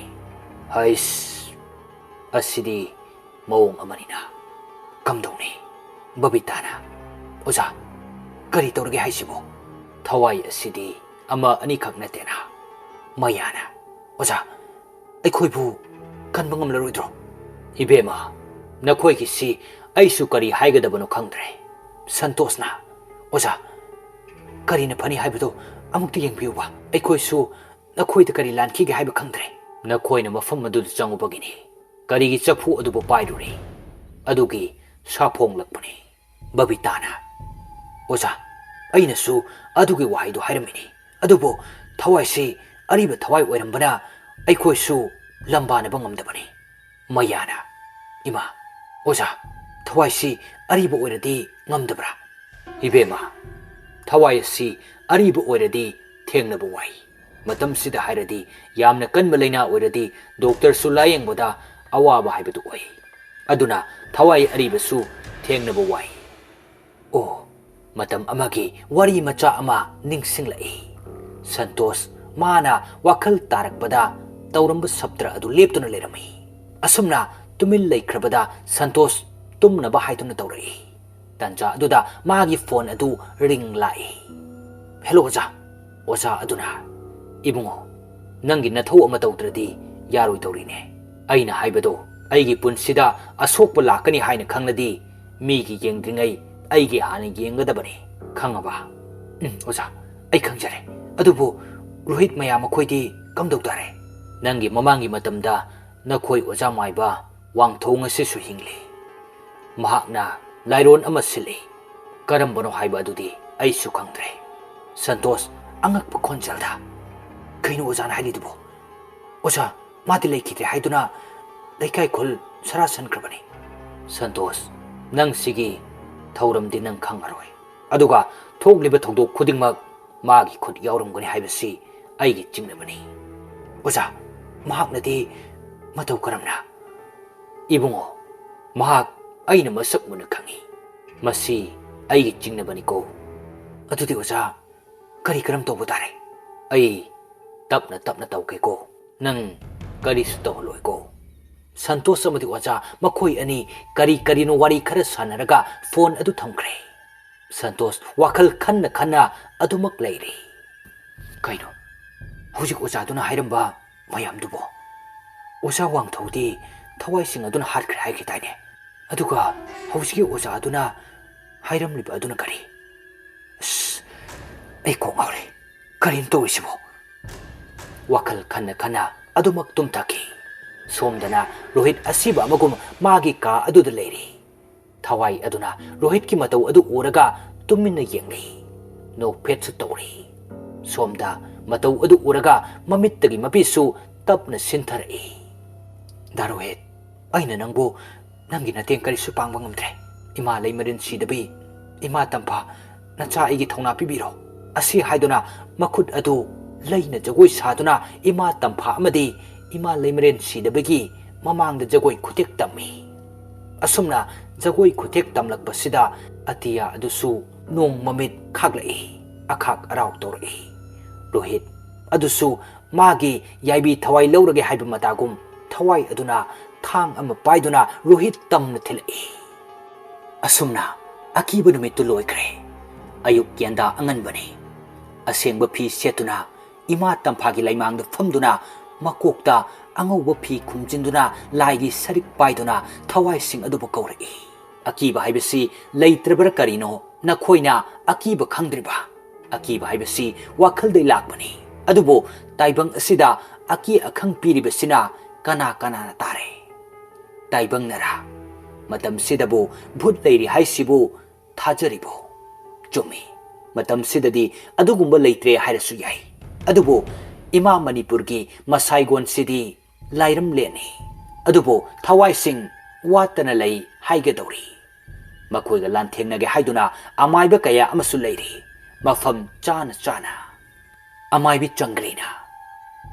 ꯍꯩꯁ, ꯑꯁꯤꯗꯤ ꯃꯑꯣꯡ ꯑꯃꯅꯤꯅ꯫ ꯀꯝꯗꯧꯅꯤ? ꯕꯕꯤꯇꯥꯅ, ꯑꯣꯖꯥ, ꯀꯔꯤ ꯇꯧꯔꯒꯦ ꯍꯥꯏꯁꯤꯕꯣ? ꯊꯋꯥꯏ ꯑꯁꯤꯗꯤ ꯑꯃ ꯑꯅꯤꯈꯛ ꯅꯠꯇꯦꯅ꯫ ꯃꯌꯥꯅ, ꯑꯣꯖꯥ, ꯑꯩꯈꯣꯏꯕꯨ ꯀꯟꯕ ꯉꯝꯂꯔꯣꯏꯗ꯭ꯔꯣ? ꯏꯕꯦꯝꯃ, ꯅꯈꯣꯏꯒꯤꯁꯤ ꯑꯩꯁꯨ ꯀꯔꯤ ꯍꯥꯏꯒꯗꯕꯅꯣ ꯈꯪꯗ꯭ꯔꯦ꯫ ꯁꯟꯇꯣꯁꯅ, ꯑꯣꯖꯥ, ꯀꯔꯤꯅ ꯐꯅꯤ ꯍꯥꯏꯕꯗꯨ ꯑꯃꯨꯛꯇ ꯌꯦꯡꯕꯤꯌꯨꯕ꯫ ꯑꯩꯈꯣꯏꯁꯨ ꯅꯈꯣꯏꯗ ꯀꯔꯤ ꯂꯥꯟꯈꯤꯒꯦ ꯍꯥꯏꯕ ꯈꯪꯗ꯭ꯔꯦ꯫ ꯅꯈꯣꯏꯅ ꯃꯐꯝ ꯑꯗꯨꯗ ꯆꯪꯉꯨꯕꯒꯤꯅꯤ꯫ ꯀꯔꯤꯒꯤ ꯆꯐꯨ ꯑꯗꯨꯕꯨ ꯄꯥꯏꯔꯨꯔꯤ? ꯑꯗꯨꯒꯤ ꯁꯥꯐꯣꯡꯂꯛꯄꯅꯤ꯫ ꯕꯕꯤꯇꯥꯅ, ꯑꯣꯖꯥ, ꯑꯩꯅꯁꯨ ꯑꯗꯨꯒꯤ ꯋꯥꯍꯩꯗꯨ ꯍꯥꯏꯔꯝꯃꯤꯅꯤ꯫ ꯑꯗꯨꯕꯨ ꯊꯋꯥꯏꯁꯤ ꯑꯔꯤꯕ ꯊꯋꯥꯏ ꯑꯣꯏꯔꯝꯕꯅ ꯑꯩꯈꯣꯏꯁꯨ ꯂꯝꯕꯥꯅꯕ ꯉꯝꯗꯕꯅꯤ꯫ ꯃꯌꯥꯅ, ꯏꯃꯥ, ꯑꯣꯖꯥ, ꯊꯋꯥꯏꯁꯤ ꯑꯔꯤꯕ ꯑꯣꯏꯔꯗꯤ ꯉꯝꯗꯕ꯭ꯔꯥ? ꯏꯕꯦꯝꯃ, ꯊꯋꯥꯏ ꯑꯁꯤ ꯑꯔꯤꯕ ꯑꯣꯏꯔꯗꯤ ꯊꯦꯡꯅꯕ ꯋꯥꯏ꯫ ꯃꯇꯝꯁꯤꯗ ꯍꯥꯏꯔꯗꯤ ꯌꯥꯝꯅ ꯀꯟꯕ ꯂꯥꯏꯅꯥ ꯑꯣꯏꯔꯗꯤ ꯗꯣꯛꯇꯔꯁꯨ ꯂꯥꯌꯦꯡꯕꯗ ꯑꯋꯥꯕ ꯍꯥꯏꯕꯗꯨ ꯑꯣꯏ꯫ ꯑꯗꯨꯅ ꯊꯋꯥꯏ ꯑꯔꯤꯕꯁꯨ ꯊꯦꯡꯅꯕ ꯋꯥꯏ꯫ ꯑꯣ, ꯃꯇꯝ ꯑꯃꯒꯤ ꯋꯥꯔꯤ ꯃꯆꯥ ꯑꯃ ꯅꯤꯡꯁꯤꯡꯂꯛꯏ꯫ ꯁꯟꯇꯣꯁ ꯃꯥꯅ ꯋꯥꯈꯜ ꯇꯥꯔꯛꯄꯗ ꯇꯧꯔꯝꯕ ꯁꯞꯇ꯭ꯔ ꯑꯗꯨ ꯂꯦꯞꯇꯨꯅ ꯂꯩꯔꯝꯃꯤ꯫ ꯑꯁꯨꯝꯅ ꯇꯨꯃꯤꯟ ꯂꯩꯈ꯭ꯔꯕꯗ ꯁꯟꯇꯣꯁ ꯇꯨꯝꯅꯕ ꯍꯥꯏꯗꯨꯅ ꯇꯧꯔꯛꯏ꯫ ꯇꯟꯖꯥ ꯑꯗꯨꯗ ꯃꯥꯒꯤ ꯐꯣꯟ ꯑꯗꯨ ꯔꯤꯡ ꯂꯥꯛꯏ꯫ "ꯍꯦꯂꯣ ꯑꯣꯖꯥ꯫" ꯑꯣꯖꯥ ꯑꯗꯨꯅ, "ꯏꯕꯨꯡꯉꯣ, ꯅꯪꯒꯤ ꯅꯊꯧ ꯑꯃ ꯇꯧꯗ꯭ꯔꯗꯤ ꯌꯥꯔꯣꯏꯗꯧꯔꯤꯅꯦ꯫ ꯑꯩꯅ ꯍꯥꯏꯕꯗꯣ ꯑꯩꯒꯤ ꯄꯨꯟꯁꯤꯗ ꯑꯁꯣꯛꯄ ꯂꯥꯛꯀꯅꯤ ꯍꯥꯏꯅ ꯈꯪꯂꯗꯤ ꯃꯤꯒꯤ ꯌꯦꯡꯗ꯭ꯔꯤꯉꯩ ꯑꯩꯒꯤ ꯍꯥꯟꯅ ꯌꯦꯡꯒꯗꯕꯅꯤ꯫ ꯈꯪꯉꯕ? ꯎꯝ, ꯑꯣꯖꯥ, ꯑꯩ ꯈꯪꯖꯔꯦ꯫ ꯑꯗꯨꯕꯨ ꯔꯣꯍꯤꯠ ꯃꯌꯥꯝ ꯃꯈꯣꯏꯗꯤ ꯀꯝꯗꯧ ꯇꯥꯔꯦ? ꯅꯪꯒꯤ ꯃꯃꯥꯡꯒꯤ ꯃꯇꯝꯗ ꯅꯈꯣꯏ ꯑꯣꯖꯥ ꯃꯥꯏꯕ ꯋꯥꯡꯊꯧ ꯉꯁꯤꯁꯨ ꯍꯤꯡꯂꯤ꯫ ꯃꯍꯥꯛꯅ ꯂꯥꯏꯔꯣꯟ ꯑꯃ ꯁꯤꯜꯂꯤ꯫ ꯀꯔꯝꯕꯅꯣ ꯍꯥꯏꯕ ꯑꯗꯨꯗꯤ ꯑꯩꯁꯨ ꯈꯪꯗ꯭ꯔꯦ꯫ ꯁꯟꯇꯣꯁ ꯑꯉꯛꯄ ꯈꯣꯟꯖꯦꯜꯗ, "ꯀꯩꯅꯣ ꯑꯣꯖꯥꯅ ꯍꯥꯏꯔꯤꯗꯨꯕꯣ? ꯑꯣꯖꯥ, ꯃꯥꯗꯤ ꯂꯩꯈꯤꯗ꯭ꯔꯦ ꯍꯥꯏꯗꯨꯅ ꯂꯩꯀꯥꯏ ꯈꯨꯜ ꯁꯔꯥ ꯁꯟꯈ꯭ꯔꯕꯅꯤ꯫" "ꯁꯟꯇꯣꯁ, ꯅꯪ ꯁꯤꯒꯤ ꯊꯧꯔꯝꯗꯤ ꯅꯪ ꯈꯪꯉꯔꯣꯏ꯫ ꯑꯗꯨꯒ ꯊꯣꯛꯂꯤꯕ ꯊꯧꯗꯣꯛ ꯈꯨꯗꯤꯡꯃꯛ ꯃꯥꯒꯤ ꯈꯨꯠ ꯌꯥꯎꯔꯝꯒꯅꯤ ꯍꯥꯏꯕꯁꯤ ꯑꯩꯒꯤ ꯆꯤꯡꯅꯕꯅꯤ꯫" "ꯑꯣꯖꯥ, ꯃꯍꯥꯛꯅꯗꯤ ꯃꯇꯧ ꯀꯔꯝꯅ?" "ꯏꯕꯨꯡꯉꯣ, ꯃꯍꯥꯛ ꯑꯩꯅ ꯃꯁꯛ ꯃꯨꯟꯅ ꯈꯪꯏ꯫ ꯃꯁꯤ ꯑꯩꯒꯤ ꯆꯤꯡꯅꯕꯅꯤꯀꯣ꯫" "ꯑꯗꯨꯗꯤ ꯑꯣꯖꯥ, ꯀꯔꯤ ꯀꯔꯝ ꯇꯧꯕ ꯇꯥꯔꯦ?" "ꯑꯩ ꯇꯞꯅ ꯇꯞꯅ ꯇꯧꯒꯦꯀꯣ꯫ ꯅꯪ ꯀꯔꯤꯁꯨ ꯇꯧꯍꯜꯂꯣꯏꯀꯣ꯫" ꯁꯟꯇꯣꯁ ꯑꯃꯗꯤ ꯑꯣꯖꯥ ꯃꯈꯣꯏ ꯑꯅꯤ ꯀꯔꯤ ꯀꯔꯤꯅꯣ ꯋꯥꯔꯤ ꯈꯔ ꯁꯥꯟꯅꯔꯒ ꯐꯣꯟ ꯑꯗꯨ ꯊꯝꯈ꯭ꯔꯦ꯫ ꯁꯟꯇꯣꯁ ꯋꯥꯈꯜ ꯈꯟꯅ ꯈꯟꯅ ꯑꯗꯨꯃꯛ ꯂꯩꯔꯤ꯫ "ꯀꯩꯅꯣ? ꯍꯧꯖꯤꯛ ꯑꯣꯖꯥꯗꯨꯅ ꯍꯥꯏꯔꯝꯕ ꯃꯌꯥꯝꯗꯨꯕꯣ? ꯑꯣꯖꯥ ꯋꯥꯡꯊꯧꯗꯤ ꯊꯋꯥꯏꯁꯤꯡ ꯑꯗꯨꯅ ꯍꯥꯠꯈ꯭ꯔꯦ ꯍꯥꯏꯈꯤꯗꯥꯏꯅꯦ? ꯑꯗꯨꯒ ꯍꯧꯖꯤꯛꯀꯤ ꯑꯣꯖꯥꯗꯨꯅ ꯍꯥꯏꯔꯝꯂꯤꯕ ꯑꯗꯨꯅ ꯀꯔꯤ? ꯑꯁ, ꯑꯩ ꯀꯣꯛ ꯉꯥꯎꯔꯦ꯫ ꯀꯔꯤꯅꯣ ꯇꯧꯔꯤꯁꯤꯕꯣ?" ꯋꯥꯈꯜ ꯈꯟꯅ ꯈꯟꯅ ꯑꯗꯨꯃꯛ ꯇꯨꯝꯊꯈꯤ꯫ ꯁꯣꯝꯗꯅ ꯔꯣꯍꯤꯠ ꯑꯁꯤꯕ ꯑꯃꯒꯨꯝ ꯃꯥꯒꯤ ꯀꯥ ꯑꯗꯨꯗ ꯂꯩꯔꯤ꯫ ꯊꯋꯥꯏ ꯑꯗꯨꯅ ꯔꯣꯍꯤꯠꯀꯤ ꯃꯇꯧ ꯑꯗꯨ ꯎꯔꯒ ꯇꯨꯃꯤꯟꯅ ꯌꯦꯡꯂꯤ꯫ ꯅꯣꯛꯐꯦꯠꯁꯨ ꯇꯧꯔꯤ꯫ ꯁꯣꯝꯗ ꯃꯇꯧ ꯑꯗꯨ ꯎꯔꯒ ꯃꯃꯤꯠꯇꯒꯤ ꯃꯄꯤꯁꯨ ꯇꯞꯅ ꯁꯤꯟꯊꯔꯛꯏ꯫ "ꯗꯥ ꯔꯣꯍꯤꯠ, ꯑꯩꯅ ꯅꯪꯕꯨ ꯅꯪꯒꯤ ꯅꯇꯦꯡ ꯀꯔꯤꯁꯨ ꯄꯥꯡꯕ ꯉꯝꯗ꯭ꯔꯦ꯫ ꯏꯃꯥ ꯂꯩꯃꯔꯦꯟ ꯁꯤꯗꯕꯤ, ꯏꯃꯥ ꯇꯝꯐꯥ, ꯅꯆꯥ ꯑꯩꯒꯤ ꯊꯧꯅꯥ ꯄꯤꯕꯤꯔꯣ꯫" ꯑꯁꯤ ꯍꯥꯏꯗꯨꯅ ꯃꯈꯨꯠ ꯑꯗꯨ ꯂꯩꯅ ꯖꯒꯣꯏ ꯁꯥꯗꯨꯅ ꯏꯃꯥ ꯇꯝꯐꯥ ꯑꯃꯗꯤ ꯏꯃꯥ ꯂꯩꯃꯔꯦꯟ ꯁꯤꯗꯕꯒꯤ ꯃꯃꯥꯡꯗ ꯖꯒꯣꯏ ꯈꯨꯊꯦꯛ ꯇꯝꯃꯤ꯫ ꯑꯁꯨꯝꯅ ꯖꯒꯣꯏ ꯈꯨꯊꯦꯛ ꯇꯝꯂꯛꯄꯁꯤꯗ ꯑꯇꯤꯌꯥ ꯑꯗꯨꯁꯨ ꯅꯣꯡ ꯃꯃꯤꯠ ꯈꯥꯛꯂꯛꯏ, ꯑꯈꯥꯛ ꯑꯔꯥꯎ ꯇꯧꯔꯛꯏ꯫ ꯔꯣꯍꯤꯠ ꯑꯗꯨꯁꯨ ꯃꯥꯒꯤ ꯌꯥꯏꯕꯤ ꯊꯋꯥꯏ ꯂꯧꯔꯒꯦ ꯍꯥꯏꯕ ꯃꯇꯥꯒꯨꯝ ꯊꯋꯥꯏ ꯑꯗꯨꯅ ꯊꯥꯡ ꯑꯃ ꯄꯥꯏꯗꯨꯅ ꯔꯣꯍꯤꯠ ꯇꯝꯅ ꯊꯤꯜꯂꯛꯏ꯫ ꯑꯁꯨꯝꯅ ꯑꯀꯤꯕ ꯅꯨꯃꯤꯠꯇꯨ ꯂꯣꯏꯈ꯭ꯔꯦ꯫ ꯑꯌꯨꯛ ꯌꯦꯟꯗꯥ ꯑꯉꯟꯕꯅꯤ꯫ ꯑꯁꯦꯡꯕ ꯐꯤ ꯁꯦꯠꯇꯨꯅ ꯏꯃꯥ ꯇꯝꯐꯥꯒꯤ ꯂꯩꯃꯥꯡꯗ ꯐꯝꯗꯨꯅ ꯃꯀꯣꯛꯇ ꯑꯉꯧꯕ ꯐꯤ ꯈꯨꯝꯖꯤꯟꯗꯨꯅ ꯂꯥꯏꯒꯤ ꯁꯔꯤꯛ ꯄꯥꯏꯗꯨꯅ ꯊꯋꯥꯏꯁꯤꯡ ꯑꯗꯨꯕꯨ ꯀꯧꯔꯛꯏ꯫ ꯑꯀꯤꯕ ꯍꯥꯏꯕꯁꯤ ꯂꯩꯇ꯭ꯔꯕ꯭ꯔꯥ ꯀꯔꯤꯅꯣ ꯅꯈꯣꯏꯅ ꯑꯀꯤꯕ ꯈꯪꯗ꯭ꯔꯤꯕ? ꯑꯀꯤꯕ ꯍꯥꯏꯕꯁꯤ ꯋꯥꯈꯜꯗꯩ ꯂꯥꯛꯄꯅꯤ꯫ ꯑꯗꯨꯕꯨ ꯇꯥꯏꯕꯪ ꯑꯁꯤꯗ ꯑꯀꯤ ꯑꯈꯪ ꯄꯤꯔꯤꯕꯁꯤꯅ ꯀꯅꯥ ꯀꯅꯥꯅ ꯇꯥꯔꯦ? ꯇꯥꯏꯕꯪꯅꯔꯥ? ꯃꯇꯝꯁꯤꯗꯕꯨ ꯚꯨꯠ ꯂꯩꯔꯤ ꯍꯥꯏꯁꯤꯕꯨ ꯊꯥꯖꯔꯤꯕꯣ? ꯆꯨꯝꯃꯤ, ꯃꯇꯝꯁꯤꯗꯗꯤ ꯑꯗꯨꯒꯨꯝꯕ ꯂꯩꯇ꯭ꯔꯦ ꯍꯥꯏꯔꯁꯨ ꯌꯥꯏ꯫ ꯑꯗꯨꯕꯨ ꯏꯃꯥ ꯃꯅꯤꯄꯨꯔꯒꯤ ꯃꯁꯥꯏꯒꯣꯟꯁꯤꯗꯤ ꯂꯥꯏꯔꯝꯂꯦꯟꯅꯤ꯫ ꯑꯗꯨꯕꯨ ꯊꯋꯥꯏꯁꯤꯡ ꯋꯥꯠꯇꯅ ꯂꯩ ꯍꯥꯏꯒꯗꯧꯔꯤ꯫ ꯃꯈꯣꯏꯒ ꯂꯥꯟꯊꯦꯡꯅꯒꯦ ꯍꯥꯏꯗꯨꯅ ꯑꯃꯥꯏꯕ ꯀꯌꯥ ꯑꯃꯁꯨ ꯂꯩꯔꯤ, ꯃꯐꯝ ꯆꯥꯅ ꯆꯥꯅ꯫ ꯑꯃꯥꯏꯕꯤ ꯆꯪꯒ꯭ꯔꯤꯅ,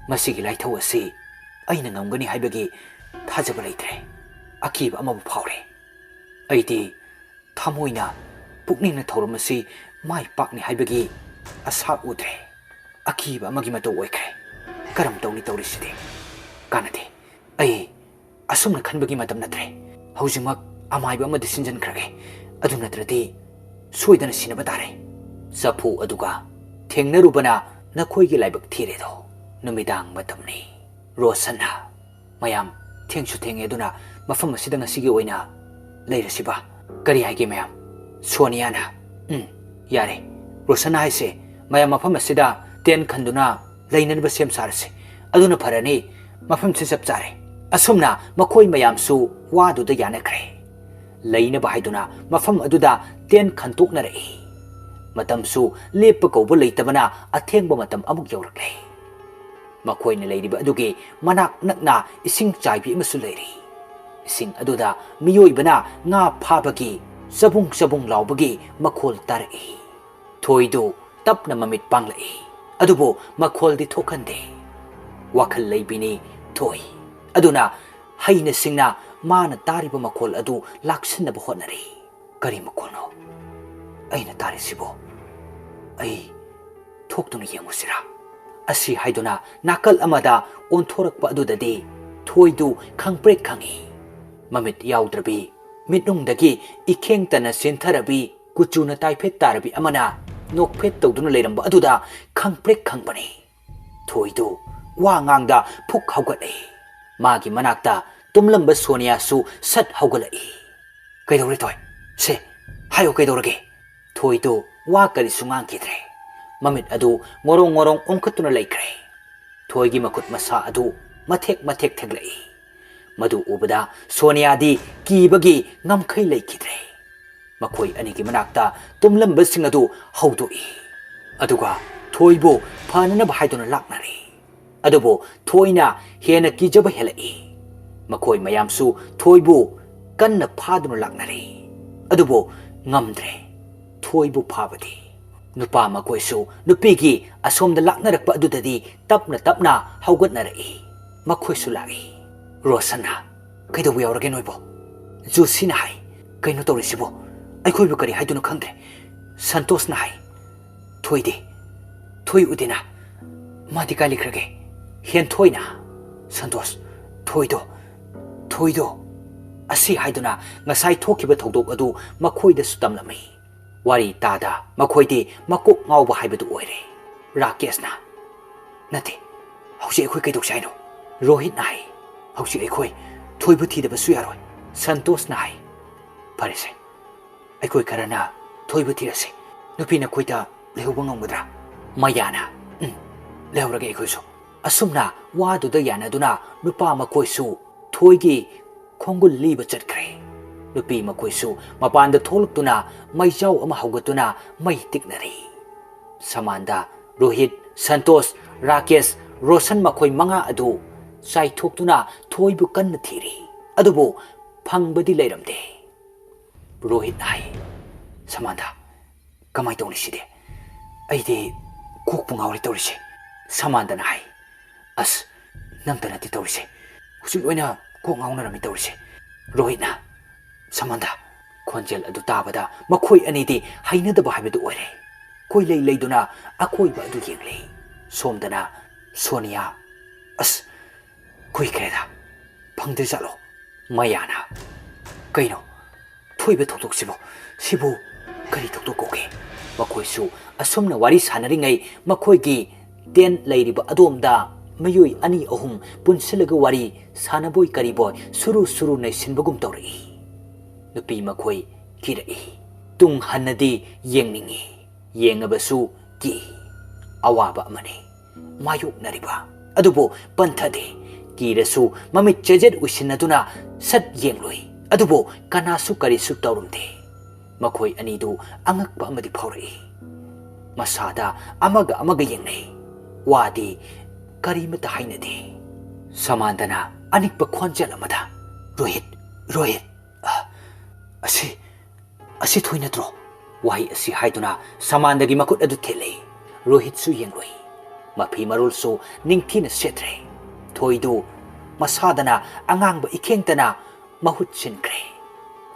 "ꯃꯁꯤꯒꯤ ꯂꯥꯏꯊꯧ ꯑꯁꯤ ꯑꯩꯅ ꯉꯝꯒꯅꯤ ꯍꯥꯏꯕꯒꯤ ꯊꯥꯖꯕ ꯂꯩꯇ꯭ꯔꯦ꯫ ꯑꯀꯤꯕ ꯑꯃꯕꯨ ꯐꯥꯎꯔꯦ꯫ ꯑꯩꯗꯤ ꯊꯃꯣꯏꯅ, ꯄꯨꯛꯅꯤꯡꯅ ꯊꯧꯔꯝ ꯑꯁꯤ ꯃꯥꯏ ꯄꯥꯛꯅꯤ ꯍꯥꯏꯕꯒꯤ ꯑꯁꯥ ꯎꯗ꯭ꯔꯦ꯫ ꯑꯀꯤꯕ ꯑꯃꯒꯤ ꯃꯇꯧ ꯑꯣꯏꯈ꯭ꯔꯦ꯫ ꯀꯔꯝ ꯇꯧꯅꯤ ꯇꯧꯔꯤꯁꯤꯗꯤ? ꯀꯥꯟꯅꯗꯦ꯫ ꯑꯩ ꯑꯁꯨꯝꯅ ꯈꯟꯕꯒꯤ ꯃꯇꯝ ꯅꯠꯇ꯭ꯔꯦ꯫ ꯍꯧꯖꯤꯛꯃꯛ ꯑꯃꯥꯏꯕ ꯑꯃꯗ ꯁꯤꯟꯖꯟꯈ꯭ꯔꯒꯦ꯫ ꯑꯗꯨ ꯅꯠꯇ꯭ꯔꯗꯤ ꯁꯣꯏꯗꯅ ꯁꯤꯟꯅꯕ ꯇꯥꯔꯦ꯫" ꯆꯐꯨ ꯑꯗꯨꯒ ꯊꯦꯡꯅꯔꯨꯕꯅ ꯅꯈꯣꯏꯒꯤ ꯂꯥꯏꯕꯛ ꯊꯤꯔꯦꯗꯣ꯫ ꯅꯨꯃꯤꯗꯥꯡ ꯃꯇꯝꯅꯤ꯫ ꯔꯣꯁꯟꯅ, "ꯃꯌꯥꯝ, ꯊꯦꯡꯁꯨ ꯊꯦꯡꯉꯦ, ꯑꯗꯨꯅ ꯃꯐꯝ ꯑꯁꯤꯗ ꯉꯁꯤꯒꯤ ꯑꯣꯏꯅ ꯂꯩꯔꯁꯤꯕ꯫ ꯀꯔꯤ ꯍꯥꯏꯒꯦ ꯃꯌꯥꯝ?" ꯁꯣꯅꯤꯌꯥꯅ, "ꯎꯝ, ꯌꯥꯔꯦ꯫ ꯔꯣꯁꯟꯅ ꯍꯥꯏꯁꯦ, ꯃꯌꯥꯝ ꯃꯐꯝ ꯑꯁꯤꯗ ꯇꯦꯟ ꯈꯟꯗꯨꯅ ꯂꯩꯅꯅꯕ ꯁꯦꯝ ꯁꯥꯔꯁꯦ꯫ ꯑꯗꯨꯅ ꯐꯔꯅꯤ꯫ ꯃꯐꯝꯁꯤ ꯆꯞ ꯆꯥꯔꯦ꯫" ꯑꯁꯨꯝꯅ ꯃꯈꯣꯏ ꯃꯌꯥꯝꯁꯨ ꯋꯥꯗꯨꯗ ꯌꯥꯅꯈ꯭ꯔꯦ꯫ ꯂꯩꯅꯕ ꯍꯥꯏꯗꯨꯅ ꯃꯐꯝ ꯑꯗꯨꯗ ꯇꯦꯟ ꯈꯟꯇꯣꯛꯅꯔꯛꯏ꯫ ꯃꯇꯝꯁꯨ ꯂꯦꯞꯄ ꯀꯧꯕ ꯂꯩꯇꯕꯅ ꯑꯊꯦꯡꯕ ꯃꯇꯝ ꯑꯃꯨꯛ ꯌꯧꯔꯛꯂꯦ꯫ ꯃꯈꯣꯏꯅ ꯂꯩꯔꯤꯕ ꯑꯗꯨꯒꯤ ꯃꯅꯥꯛ ꯅꯛꯅ ꯏꯁꯤꯡ ꯆꯥꯏꯕꯤ ꯑꯃꯁꯨ ꯂꯩꯔꯤ꯫ ꯏꯁꯤꯡ ꯑꯗꯨꯗ ꯃꯤꯑꯣꯏꯕꯅ ꯉꯥ ꯐꯥꯕꯒꯤ ꯆꯕꯨꯡ ꯆꯕꯨꯡ ꯂꯥꯎꯕꯒꯤ ꯃꯈꯣꯜ ꯇꯥꯔꯛꯏ꯫ ꯊꯣꯏꯗꯨ ꯇꯞꯅ ꯃꯃꯤꯠ ꯄꯥꯡꯂꯛꯏ, ꯑꯗꯨꯕꯨ ꯃꯈꯣꯜꯗꯤ ꯊꯣꯛꯍꯟꯗꯦ꯫ ꯋꯥꯈꯜ ꯂꯩꯕꯤꯅꯤ ꯊꯣꯏ꯫ ꯑꯗꯨꯅ ꯍꯩꯅ ꯁꯤꯡꯅ ꯃꯥꯅ ꯇꯥꯔꯤꯕ ꯃꯈꯣꯜ ꯑꯗꯨ ꯂꯥꯛꯁꯤꯟꯅꯕ ꯍꯣꯠꯅꯔꯤ꯫ "ꯀꯔꯤ ꯃꯈꯣꯜꯅꯣ ꯑꯩꯅ ꯇꯥꯔꯤꯁꯤꯕꯣ? ꯑꯩ ꯊꯣꯛꯇꯨꯅ ꯌꯦꯡꯉꯨꯁꯤꯔꯥ?" ꯑꯁꯤ ꯍꯥꯏꯗꯨꯅ ꯅꯥꯀꯜ ꯑꯃꯗ ꯑꯣꯟꯊꯣꯔꯛꯄ ꯑꯗꯨꯗꯗꯤ ꯊꯣꯏꯗꯨ ꯈꯪꯄ꯭ꯔꯦꯛ ꯈꯪꯏ꯫ ꯃꯃꯤꯠ ꯌꯥꯎꯗ꯭ꯔꯕꯤ, ꯃꯤꯠꯅꯨꯡꯗꯒꯤ ꯏꯈꯦꯡ ꯇꯟꯅ ꯆꯦꯟꯊꯔꯕꯤ, ꯀꯨꯆꯨꯅ ꯇꯥꯏꯐꯦꯠ ꯇꯥꯔꯕꯤ ꯑꯃꯅ ꯅꯣꯛꯐꯦꯠ ꯇꯧꯗꯨꯅ ꯂꯩꯔꯝꯕ ꯑꯗꯨꯗ ꯈꯪꯄ꯭ꯔꯦꯛ ꯈꯪꯕꯅꯤ꯫ ꯊꯣꯏꯗꯨ ꯋꯥ ꯉꯥꯡꯗ ꯐꯨꯛ ꯍꯧꯒꯠꯂꯦ꯫ ꯃꯥꯒꯤ ꯃꯅꯥꯛꯇ ꯇꯨꯝꯂꯝꯕ ꯁꯣꯅꯤꯌꯥꯁꯨ ꯁꯠ ꯍꯧꯒꯠꯂꯛꯏ꯫ "ꯀꯩꯗꯧꯔꯦ ꯊꯣꯏ? ꯁꯦ, ꯍꯥꯏꯌꯣ, ꯀꯩꯗꯧꯔꯒꯦ?" ꯊꯣꯏꯗꯨ ꯋꯥ ꯀꯔꯤꯁꯨ ꯉꯥꯡꯈꯤꯗ꯭ꯔꯦ꯫ ꯃꯃꯤꯠ ꯑꯗꯨ ꯉꯣꯔꯣꯡ ꯉꯣꯔꯣꯡ ꯎꯪꯈꯠꯇꯨꯅ ꯂꯩꯈ꯭ꯔꯦ꯫ ꯊꯣꯏꯒꯤ ꯃꯈꯨꯠ ꯃꯁꯥ ꯑꯗꯨ ꯃꯊꯦꯛ ꯃꯊꯦꯛ ꯊꯦꯛꯂꯛꯏ꯫ ꯃꯗꯨ ꯎꯕꯗ ꯁꯣꯅꯤꯌꯥꯗꯤ ꯀꯤꯕꯒꯤ ꯉꯝꯈꯩ ꯂꯩꯈꯤꯗ꯭ꯔꯦ꯫ ꯃꯈꯣꯏ ꯑꯅꯤꯒꯤ ꯃꯅꯥꯛꯇ ꯇꯨꯝꯂꯝꯕꯁꯤꯡ ꯑꯗꯨ ꯍꯧꯗꯣꯛꯏ꯫ ꯑꯗꯨꯒ ꯊꯣꯏꯕꯨ ꯐꯅꯅꯕ ꯍꯥꯏꯗꯨꯅ ꯂꯥꯛꯅꯔꯦ꯫ ꯑꯗꯨꯕꯨ ꯊꯣꯏꯅ ꯍꯦꯟꯅ ꯀꯤꯖꯕ ꯍꯦꯜꯂꯛꯏ꯫ ꯃꯈꯣꯏ ꯃꯌꯥꯝꯁꯨ ꯊꯣꯏꯕꯨ ꯀꯟꯅ ꯐꯥꯗꯨꯅ ꯂꯥꯛꯅꯔꯦ꯫ ꯑꯗꯨꯕꯨ ꯉꯝꯗ꯭ꯔꯦ ꯊꯣꯏꯕꯨ ꯐꯥꯕꯗꯤ꯫ ꯅꯨꯄꯥ ꯃꯈꯣꯏꯁꯨ ꯅꯨꯄꯤꯒꯤ ꯑꯁꯣꯝꯗ ꯂꯥꯛꯅꯔꯛꯄ ꯑꯗꯨꯗꯗꯤ ꯇꯞꯅ ꯇꯞꯅ ꯍꯧꯒꯠꯅꯔꯛꯏ꯫ ꯃꯈꯣꯏꯁꯨ ꯂꯥꯛꯏ꯫ ꯔꯣꯁꯟꯅ, "ꯀꯩꯗꯧꯕ ꯌꯥꯎꯔꯒꯦ ꯅꯣꯏꯕꯣ?" ꯖꯣꯁꯤꯅ ꯍꯥꯏ, "ꯀꯩꯅꯣ ꯇꯧꯔꯤꯁꯤꯕꯣ? ꯑꯩꯈꯣꯏꯕꯨ ꯀꯔꯤ ꯍꯥꯏꯗꯣꯏꯅꯣ ꯈꯪꯗ꯭ꯔꯦ꯫" ꯁꯟꯇꯣꯁꯅ ꯍꯥꯏ, "ꯊꯣꯏꯗꯤ? ꯊꯣꯏ ꯎꯗꯦꯅ꯫ ꯃꯥꯗꯤ ꯀꯥꯏ ꯂꯩꯈ꯭ꯔꯒꯦ?" ꯍꯦꯟꯊꯣꯏꯅ, "ꯁꯟꯇꯣꯁ, ꯊꯣꯏꯗꯣ, ꯊꯣꯏꯗꯣ" ꯑꯁꯤ ꯍꯥꯏꯗꯨꯅ ꯉꯁꯥꯏ ꯊꯣꯛꯈꯤꯕ ꯊꯧꯗꯣꯛ ꯑꯗꯨ ꯃꯈꯣꯏꯗꯁꯨ ꯇꯝꯂꯝꯃꯤ꯫ ꯋꯥꯔꯤ ꯇꯥꯗ ꯃꯈꯣꯏꯗꯤ ꯃꯀꯣꯛ ꯉꯥꯎꯕ ꯍꯥꯏꯕꯗꯨ ꯑꯣꯏꯔꯦ꯫ ꯔꯥꯀꯦꯁꯅ, "ꯅꯠꯇꯦ, ꯍꯧꯖꯤꯛ ꯑꯩꯈꯣꯏ ꯀꯩꯗꯧꯁꯦ ꯍꯥꯏꯅꯣ?" ꯔꯣꯍꯤꯠꯅ ꯍꯥꯏ, "ꯍꯧꯖꯤꯛ ꯑꯩꯈꯣꯏ ꯊꯣꯏꯕꯨ ꯊꯤꯗꯕꯁꯨ ꯌꯥꯔꯣꯏ꯫" ꯁꯟꯇꯣꯁꯅ ꯍꯥꯏ, "ꯐꯔꯦꯁꯦ, ꯑꯩꯈꯣꯏ ꯈꯔꯅ ꯊꯣꯏꯕꯨ ꯊꯤꯔꯁꯦ꯫ ꯅꯨꯄꯤ ꯅꯈꯣꯏꯗ ꯂꯩꯍꯧꯕ ꯉꯝꯒꯗ꯭ꯔꯥ?" ꯃꯌꯥꯅ, "ꯎꯝ, ꯂꯩꯍꯧꯔꯒꯦ ꯑꯩꯈꯣꯏꯁꯨ꯫" ꯑꯁꯨꯝꯅ ꯋꯥꯗꯨꯗ ꯌꯥꯅꯗꯨꯅ ꯅꯨꯄꯥ ꯃꯈꯣꯏꯁꯨ ꯊꯣꯏꯒꯤ ꯈꯣꯡꯒꯨꯜ ꯂꯤꯕ ꯆꯠꯈ꯭ꯔꯦ꯫ ꯅꯨꯄꯤ ꯃꯈꯣꯏꯁꯨ ꯃꯄꯥꯟꯗ ꯊꯣꯛꯂꯛꯇꯨꯅ ꯃꯩꯖꯥꯎ ꯑꯃ ꯍꯧꯒꯠꯇꯨꯅ ꯃꯩ ꯇꯤꯛꯅꯔꯤ꯫ ꯁꯃꯥꯟꯗ, ꯔꯣꯍꯤꯠ, ꯁꯟꯇꯣꯁ, ꯔꯥꯀꯦꯁ, ꯔꯣꯁꯟ ꯃꯈꯣꯏ ꯃꯉꯥ ꯑꯗꯨ ꯆꯥꯏꯊꯣꯛꯇꯨꯅ ꯊꯣꯏꯕꯨ ꯀꯟꯅ ꯊꯤꯔꯤ꯫ ꯑꯗꯨꯕꯨ ꯐꯪꯕꯗꯤ ꯂꯩꯔꯝꯗꯦ꯫ ꯔꯣꯍꯤꯠꯅ ꯍꯥꯏ, "ꯁꯃꯥꯟꯗ, ꯀꯃꯥꯏ ꯇꯧꯅꯤ ꯁꯤꯗꯤ? ꯑꯩꯗꯤ ꯀꯣꯛꯄꯨ ꯉꯥꯎꯔꯦ ꯇꯧꯔꯤꯁꯦ꯫" ꯁꯃꯥꯟꯗꯅ ꯍꯥꯏ, "ꯑꯁ, ꯅꯪꯇ ꯅꯠꯇꯦ ꯇꯧꯔꯤꯁꯦ꯫ ꯍꯧꯖꯤꯛ ꯂꯣꯏꯅ ꯀꯣꯛ ꯉꯥꯎꯅꯔꯝꯃꯤ ꯇꯧꯔꯤꯁꯦ꯫" ꯔꯣꯍꯤꯠꯅ, "ꯁꯃꯥꯟꯗ꯫" ꯈꯣꯟꯖꯦꯜ ꯑꯗꯨ ꯇꯥꯕꯗ ꯃꯈꯣꯏ ꯑꯅꯤꯗꯤ ꯍꯩꯅꯗꯕ ꯍꯥꯏꯕꯗꯨ ꯑꯣꯏꯔꯦ꯫ ꯀꯣꯏꯂꯩ ꯂꯩꯗꯨꯅ ꯑꯀꯣꯏꯕ ꯑꯗꯨ ꯌꯦꯡꯂꯤ꯫ ꯁꯣꯝꯗꯅ ꯁꯣꯅꯤꯌꯥ, "ꯑꯁ, ꯀꯨꯏꯈ꯭ꯔꯦꯗ, ꯐꯪꯗ꯭ꯔꯖꯥꯠꯂꯣ?" ꯃꯌꯥꯅ, "ꯀꯩꯅꯣ? ꯊꯣꯏꯕ ꯊꯧꯗꯣꯛꯁꯤꯕꯨ? ꯁꯤꯕꯨ ꯀꯔꯤ ꯊꯧꯗꯣꯛ ꯀꯧꯒꯦ?" ꯃꯈꯣꯏꯁꯨ ꯑꯁꯨꯝꯅ ꯋꯥꯔꯤ ꯁꯥꯟꯅꯔꯤꯉꯩ ꯃꯈꯣꯏꯒꯤ ꯇꯦꯟ ꯂꯩꯔꯤꯕ ꯑꯗꯣꯝꯗ ꯃꯤꯑꯣꯏ ꯑꯅꯤ ꯑꯍꯨꯝ ꯄꯨꯟꯁꯤꯜꯂꯒ ꯋꯥꯔꯤ ꯁꯥꯟꯅꯕꯣꯏ ꯀꯔꯤꯕꯣꯏ ꯁꯨꯔꯨ ꯁꯨꯔꯨ ꯅꯩꯁꯤꯟꯕꯒꯨꯝ ꯇꯧꯔꯛꯏ꯫ ꯅꯨꯄꯤ ꯃꯈꯣꯏ ꯀꯤꯔꯛꯏ꯫ ꯇꯨꯡ ꯍꯟꯅꯗꯤ ꯌꯦꯡꯅꯤꯡꯏ, ꯌꯦꯡꯉꯕꯁꯨ ꯀꯤ꯫ ꯑꯋꯥꯕ ꯑꯃꯅꯤ ꯃꯥꯌꯣꯛꯅꯔꯤꯕ꯫ ꯑꯗꯨꯕꯨ ꯄꯟꯊꯗꯦ꯫ ꯀꯤꯔꯁꯨ ꯃꯃꯤꯠ ꯆꯦꯖꯦꯠ ꯎꯏꯁꯤꯟꯅꯗꯨꯅ ꯁꯠ ꯌꯦꯡꯂꯨꯏ꯫ ꯑꯗꯨꯕꯨ ꯀꯅꯥꯁꯨ ꯀꯔꯤꯁꯨ ꯇꯧꯔꯝꯗꯦ꯫ ꯃꯈꯣꯏ ꯑꯅꯤꯗꯨ ꯑꯉꯛꯄ ꯑꯃꯗꯤ ꯐꯥꯎꯔꯛꯏ꯫ ꯃꯁꯥꯗ ꯑꯃꯒ ꯑꯃꯒ ꯌꯦꯡꯅꯩ꯫ ꯋꯥꯗꯤ ꯀꯔꯤꯃꯇ ꯍꯥꯏꯅꯗꯦ꯫ ꯁꯃꯥꯟꯗꯅ ꯑꯅꯤꯛꯄ ꯈꯣꯟꯖꯦꯜ ꯑꯃꯗ, "ꯔꯣꯍꯤꯠ, ꯔꯣꯍꯤꯠ, ꯑ, ꯑꯁꯤ, ꯑꯁꯤ ꯊꯣꯏ ꯅꯠꯇ꯭ꯔꯣ?" ꯋꯥꯍꯩ ꯑꯁꯤ ꯍꯥꯏꯗꯨꯅ ꯁꯃꯥꯟꯗꯒꯤ ꯃꯈꯨꯠ ꯑꯗꯨ ꯊꯦꯠꯂꯦ꯫ ꯔꯣꯍꯤꯠꯁꯨ ꯌꯦꯡꯂꯨꯏ꯫ ꯃꯐꯤ ꯃꯔꯣꯜꯁꯨ ꯅꯤꯡꯊꯤꯅ ꯁꯦꯠꯇ꯭ꯔꯦ꯫ ꯊꯣꯏꯗꯨ ꯃꯁꯥꯗꯅ ꯑꯉꯥꯡꯕ ꯏꯈꯦꯡꯇꯅ ꯃꯍꯨꯠ ꯁꯤꯟꯈ꯭ꯔꯦ꯫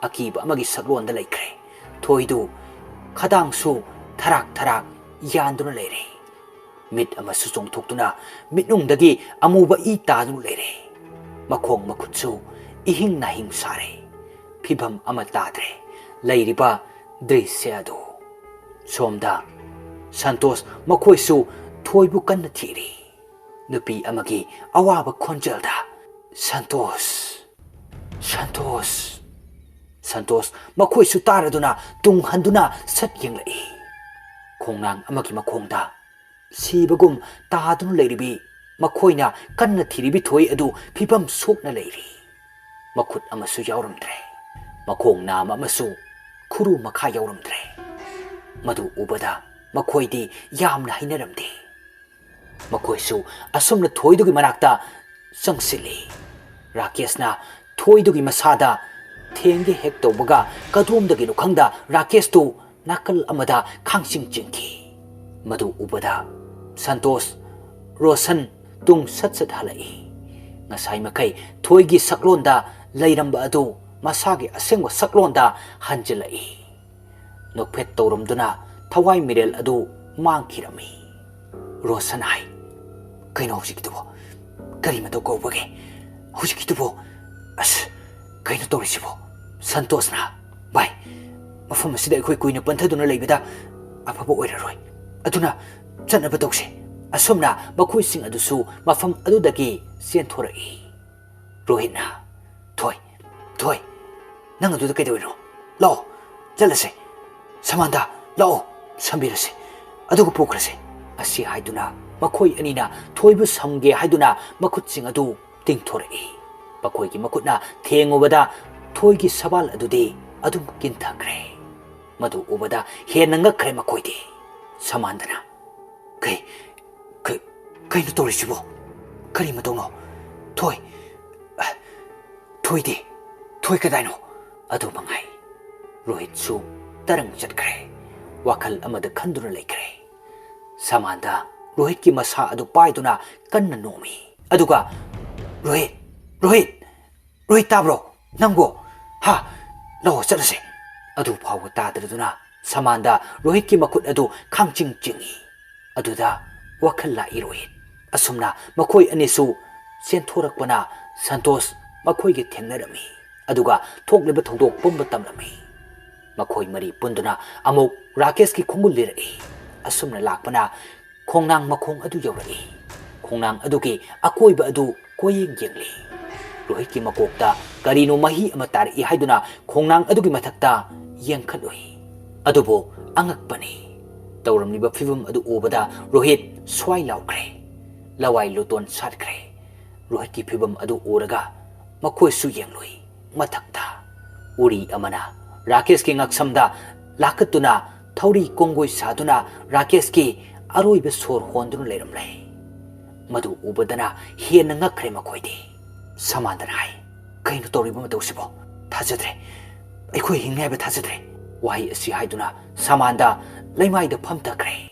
ꯑꯀꯤꯕ ꯑꯃꯒꯤ ꯁꯛꯂꯣꯟꯗ ꯂꯩꯈ꯭ꯔꯦ꯫ ꯊꯣꯏꯗꯨ ꯈꯗꯥꯡꯁꯨ ꯊꯔꯥꯛ ꯊꯔꯥꯛ ꯌꯥꯟꯗꯨꯅ ꯂꯩꯔꯦ꯫ ꯃꯤꯠ ꯑꯃꯁꯨ ꯆꯣꯡꯊꯣꯛꯇꯨꯅ ꯃꯤꯠꯅꯨꯡꯗꯒꯤ ꯑꯃꯨꯕ ꯏ ꯇꯥꯗꯨꯅ ꯂꯩꯔꯦ꯫ ꯃꯈꯣꯡ ꯃꯈꯨꯠꯁꯨ ꯏꯍꯤꯡ ꯅꯥꯍꯤꯡ ꯁꯥꯔꯦ꯫ ꯐꯤꯕꯝ ꯑꯃ ꯇꯥꯗ꯭ꯔꯦ ꯂꯩꯔꯤꯕ ꯗ꯭ꯔꯤꯁ꯭ꯌ ꯑꯗꯨ꯫ ꯁꯣꯝꯗ ꯁꯟꯇꯣꯁ ꯃꯈꯣꯏꯁꯨ ꯊꯣꯏꯕꯨ ꯀꯟꯅ ꯊꯤꯔꯤ꯫ ꯅꯨꯄꯤ ꯑꯃꯒꯤ ꯑꯋꯥꯕ ꯈꯣꯟꯖꯦꯜꯗ, "ꯁꯟꯇꯣꯁ, ꯁꯟꯇꯣꯁ"꯫ ꯁꯟꯇꯣꯁ ꯃꯈꯣꯏꯁꯨ ꯇꯥꯔꯗꯨꯅ ꯇꯨꯡ ꯍꯟꯗꯨꯅ ꯁꯠ ꯌꯦꯡꯂꯛꯏ꯫ ꯈꯣꯡꯅꯥꯡ ꯑꯃꯒꯤ ꯃꯈꯣꯡꯗ ꯁꯤꯕꯒꯨꯝ ꯇꯥꯗꯨꯅ ꯂꯩꯔꯤꯕꯤ ꯃꯈꯣꯏꯅ ꯀꯟꯅ ꯊꯤꯔꯤꯕꯤ ꯊꯣꯏ ꯑꯗꯨ ꯐꯤꯕꯝ ꯁꯣꯛꯅ ꯂꯩꯔꯤ꯫ ꯃꯈꯨꯠ ꯑꯃꯁꯨ ꯌꯥꯎꯔꯝꯗ꯭ꯔꯦ꯫ ꯃꯈꯣꯡ ꯅꯥꯝꯃ ꯑꯃꯁꯨ ꯈꯨꯔꯨ ꯃꯈꯥ ꯌꯥꯎꯔꯝꯗ꯭ꯔꯦ꯫ ꯃꯗꯨ ꯎꯕꯗ ꯃꯈꯣꯏꯗꯤ ꯌꯥꯝꯅ ꯍꯩꯅꯔꯝꯗꯦ꯫ ꯃꯈꯣꯏꯁꯨ ꯑꯁꯨꯝꯅ ꯊꯣꯏꯗꯨꯒꯤ ꯃꯅꯥꯛꯇ ꯆꯪꯁꯤꯜꯂꯤ꯫ ꯔꯥꯀꯦꯁꯅ ꯊꯣꯏꯗꯨꯒꯤ ꯃꯁꯥꯗ ꯊꯦꯡꯒꯦ ꯍꯦꯛ ꯇꯧꯕꯒ, ꯀꯗꯣꯝꯗꯒꯤꯅꯣ ꯈꯪꯗ ꯔꯥꯀꯦꯁꯇꯨ ꯅꯥꯀꯜ ꯑꯃꯗ ꯈꯥꯡꯆꯤꯡ ꯆꯤꯡꯈꯤ꯫ ꯃꯗꯨ ꯎꯕꯗ ꯁꯟꯇꯣꯁ, ꯔꯣꯁꯟ ꯇꯨꯡ ꯁꯠ ꯁꯠ ꯍꯜꯂꯛꯏ꯫ ꯉꯁꯥꯏ ꯃꯈꯩ ꯊꯣꯏꯒꯤ ꯁꯛꯂꯣꯟꯗ ꯂꯩꯔꯝꯕ ꯑꯗꯨ ꯃꯁꯥꯒꯤ ꯑꯁꯦꯡꯕ ꯁꯛꯂꯣꯟꯗ ꯍꯟꯖꯤꯜꯂꯛꯏ꯫ ꯅꯣꯛꯐꯦꯠ ꯇꯧꯔꯝꯗꯨꯅ ꯊꯋꯥꯏ ꯃꯤꯔꯦꯜ ꯑꯗꯨ ꯃꯥꯡꯈꯤꯔꯝꯃꯤ꯫ ꯔꯣꯁꯟ ꯍꯥꯏ, "ꯀꯩꯅꯣ ꯍꯧꯖꯤꯛꯀꯤꯗꯨꯕꯣ? ꯀꯔꯤ ꯃꯇꯧ ꯀꯧꯕꯒꯦ ꯍꯧꯖꯤꯛꯀꯤꯗꯨꯕꯣ? ꯑꯁ, ꯀꯩꯅꯣ ꯇꯧꯔꯤꯁꯤꯕꯣ?" ꯁꯟꯇꯣꯁꯅ, "ꯚꯥꯏ, ꯃꯐꯝ ꯑꯁꯤꯗ ꯑꯩꯈꯣꯏ ꯀꯨꯏꯅ ꯄꯟꯊꯗꯨꯅ ꯂꯩꯕꯗ ꯑꯐꯕ ꯑꯣꯏꯔꯔꯣꯏ꯫ ꯑꯗꯨꯅ ꯆꯠꯅꯕ ꯇꯧꯁꯦ꯫ ꯑꯁꯨꯝꯅ ꯃꯈꯣꯏꯁꯤꯡ ꯑꯗꯨꯁꯨ ꯃꯐꯝ ꯑꯗꯨꯗꯒꯤ ꯆꯦꯟꯊꯣꯔꯛꯏ꯫ ꯔꯣꯍꯤꯠꯅ, "ꯊꯣꯏ, ꯊꯣꯏ, ꯅꯪ ꯑꯗꯨꯗ ꯀꯩꯗꯧꯔꯤꯅꯣ? ꯂꯥꯛꯑꯣ, ꯆꯠꯂꯁꯦ꯫ ꯁꯃꯥꯟꯗꯥ, ꯂꯥꯛꯑꯣ, ꯁꯝꯕꯤꯔꯁꯦ, ꯑꯗꯨꯒ ꯄꯨꯈ꯭ꯔꯁꯦ"꯫ ꯑꯁꯤ ꯍꯥꯏꯗꯨꯅ ꯃꯈꯣꯏ ꯑꯅꯤꯅ ꯊꯣꯏꯕꯨ ꯁꯝꯒꯦ ꯍꯥꯏꯗꯨꯅ ꯃꯈꯨꯠꯁꯤꯡ ꯑꯗꯨ ꯇꯤꯡꯊꯣꯔꯛꯏ꯫ ꯃꯈꯣꯏꯒꯤ ꯃꯈꯨꯠꯅ ꯊꯦꯡꯉꯨꯕꯗ ꯊꯣꯏꯒꯤ ꯁꯕꯥꯜ ꯑꯗꯨꯗꯤ ꯑꯗꯨꯝ ꯀꯤꯟꯊꯈ꯭ꯔꯦ꯫ ꯃꯗꯨ ꯎꯕꯗ ꯍꯦꯟꯅ ꯉꯛꯈ꯭ꯔꯦ ꯃꯈꯣꯏꯗꯤ꯫ ꯁꯃꯥꯟꯗꯅ, "ꯀꯩ, ꯀꯩ, ꯀꯩꯅꯣ ꯇꯧꯔꯤꯁꯤꯕꯣ? ꯀꯔꯤ ꯃꯇꯧꯅꯣ? ꯊꯣꯏ, ꯊꯣꯏꯗꯤ, ꯊꯣꯏ ꯀꯗꯥꯏꯅꯣ?" ꯑꯗꯨ ꯃꯉꯥꯏ꯫ ꯔꯣꯍꯤꯠꯁꯨ ꯇꯔꯪ ꯆꯠꯈ꯭ꯔꯦ꯫ ꯋꯥꯈꯜ ꯑꯃꯗ ꯈꯟꯗꯨꯅ ꯂꯩꯈ꯭ꯔꯦ꯫ ꯁꯃꯥꯟꯗ ꯔꯣꯍꯤꯠꯀꯤ ꯃꯁꯥ ꯑꯗꯨ ꯄꯥꯏꯗꯨꯅ ꯀꯟꯅ ꯅꯣꯝꯃꯤ꯫ ꯑꯗꯨꯒ, "ꯔꯣꯍꯤꯠ, ꯔꯣꯍꯤꯠ, ꯔꯣꯍꯤꯠ, ꯇꯥꯕ꯭ꯔꯣ? ꯅꯪꯕꯣ? ꯍꯥ? ꯂꯥꯛꯑꯣ, ꯆꯠꯂꯁꯦ"꯫ ꯑꯗꯨ ꯐꯥꯎꯕ ꯇꯥꯗ꯭ꯔꯗꯨꯅ ꯁꯃꯥꯟꯗ ꯔꯣꯍꯤꯠꯀꯤ ꯃꯈꯨꯠ ꯑꯗꯨ ꯈꯥꯡꯆꯤꯡ ꯆꯤꯡꯏ꯫ ꯑꯗꯨꯗ ꯋꯥꯈꯜ ꯂꯥꯛꯏ ꯔꯣꯍꯤꯠ꯫ ꯑꯁꯨꯝꯅ ꯃꯈꯣꯏ ꯑꯅꯤꯁꯨ ꯆꯦꯟꯊꯣꯔꯛꯄꯅ ꯁꯟꯇꯣꯁ ꯃꯈꯣꯏꯒ ꯊꯦꯡꯅꯔꯝꯃꯤ꯫ ꯑꯗꯨꯒ ꯊꯣꯛꯂꯤꯕ ꯊꯧꯗꯣꯛ ꯄꯨꯝꯕ ꯇꯝꯂꯝꯃꯤ꯫ ꯃꯈꯣꯏ ꯃꯔꯤ ꯄꯨꯟꯗꯨꯅ ꯑꯃꯨꯛ ꯔꯥꯀꯦꯁꯀꯤ ꯈꯣꯡꯒꯨꯜ ꯂꯤꯔꯛꯏ꯫ ꯑꯁꯨꯝꯅ ꯂꯥꯛꯄꯅ ꯈꯣꯡꯅꯥꯡ ꯃꯈꯣꯡ ꯑꯗꯨ ꯌꯧꯔꯛꯏ꯫ ꯈꯣꯡꯅꯥꯡ ꯑꯗꯨꯒꯤ ꯑꯀꯣꯏꯕ ꯑꯗꯨ ꯀꯣꯏꯌꯦꯡ ꯌꯦꯡꯂꯤ꯫ ꯔꯣꯍꯤꯠꯀꯤ ꯃꯀꯣꯛꯇ ꯀꯔꯤꯅꯣ ꯃꯍꯤ ꯑꯃ ꯇꯥꯔꯛꯏ ꯍꯥꯏꯗꯨꯅ ꯈꯣꯡꯅꯥꯡ ꯑꯗꯨꯒꯤ ꯃꯊꯛꯇ ꯌꯦꯡꯈꯠꯂꯨꯏ꯫ ꯑꯗꯨꯕꯨ ꯑꯉꯛꯄꯅꯤ, ꯇꯧꯔꯝꯂꯤꯕ ꯐꯤꯕꯝ ꯑꯗꯨ ꯎꯕꯗ ꯔꯣꯍꯤꯠ ꯁ꯭ꯋꯥꯏ ꯂꯥꯎꯈ꯭ꯔꯦ꯫ ꯂꯋꯥꯏ ꯂꯨꯇꯣꯟ ꯁꯥꯠꯈ꯭ꯔꯦ꯫ ꯔꯣꯍꯤꯠꯀꯤ ꯐꯤꯕꯝ ꯑꯗꯨ ꯎꯔꯒ ꯃꯈꯣꯏꯁꯨ ꯌꯦꯡꯂꯨꯏ꯫ ꯃꯊꯛꯇ ꯎꯔꯤ ꯑꯃꯅ ꯔꯥꯀꯦꯁꯀꯤ ꯉꯛꯁꯝꯗ ꯂꯥꯈꯠꯇꯨꯅ ꯊꯧꯔꯤ ꯀꯣꯡꯒꯣꯏ ꯁꯥꯗꯨꯅ ꯔꯥꯀꯦꯁꯀꯤ ꯑꯔꯣꯏꯕ ꯁꯣꯔ ꯍꯣꯟꯗꯨꯅ ꯂꯩꯔꯝꯂꯦ꯫ ꯃꯗꯨ ꯎꯕꯗꯅ ꯍꯦꯟꯅ ꯉꯛꯈ꯭ꯔꯦ ꯃꯈꯣꯏꯗꯤ꯫ ꯁꯃꯥꯟꯗꯅ ꯍꯥꯏ, "ꯀꯩꯅꯣ ꯇꯧꯔꯤꯕ ꯃꯇꯧꯁꯤꯕꯣ? ꯊꯥꯖꯗ꯭ꯔꯦ꯫ ꯑꯩꯈꯣꯏ ꯍꯤꯡꯅꯤ ꯍꯥꯏꯕ ꯊꯥꯖꯗ꯭ꯔꯦ"꯫ ꯋꯥꯍꯩ ꯑꯁꯤ ꯍꯥꯏꯗꯨꯅ ꯁꯃꯥꯟꯗ ꯂꯩꯃꯥꯏꯗ ꯐꯝꯊꯈ꯭ꯔꯦ꯫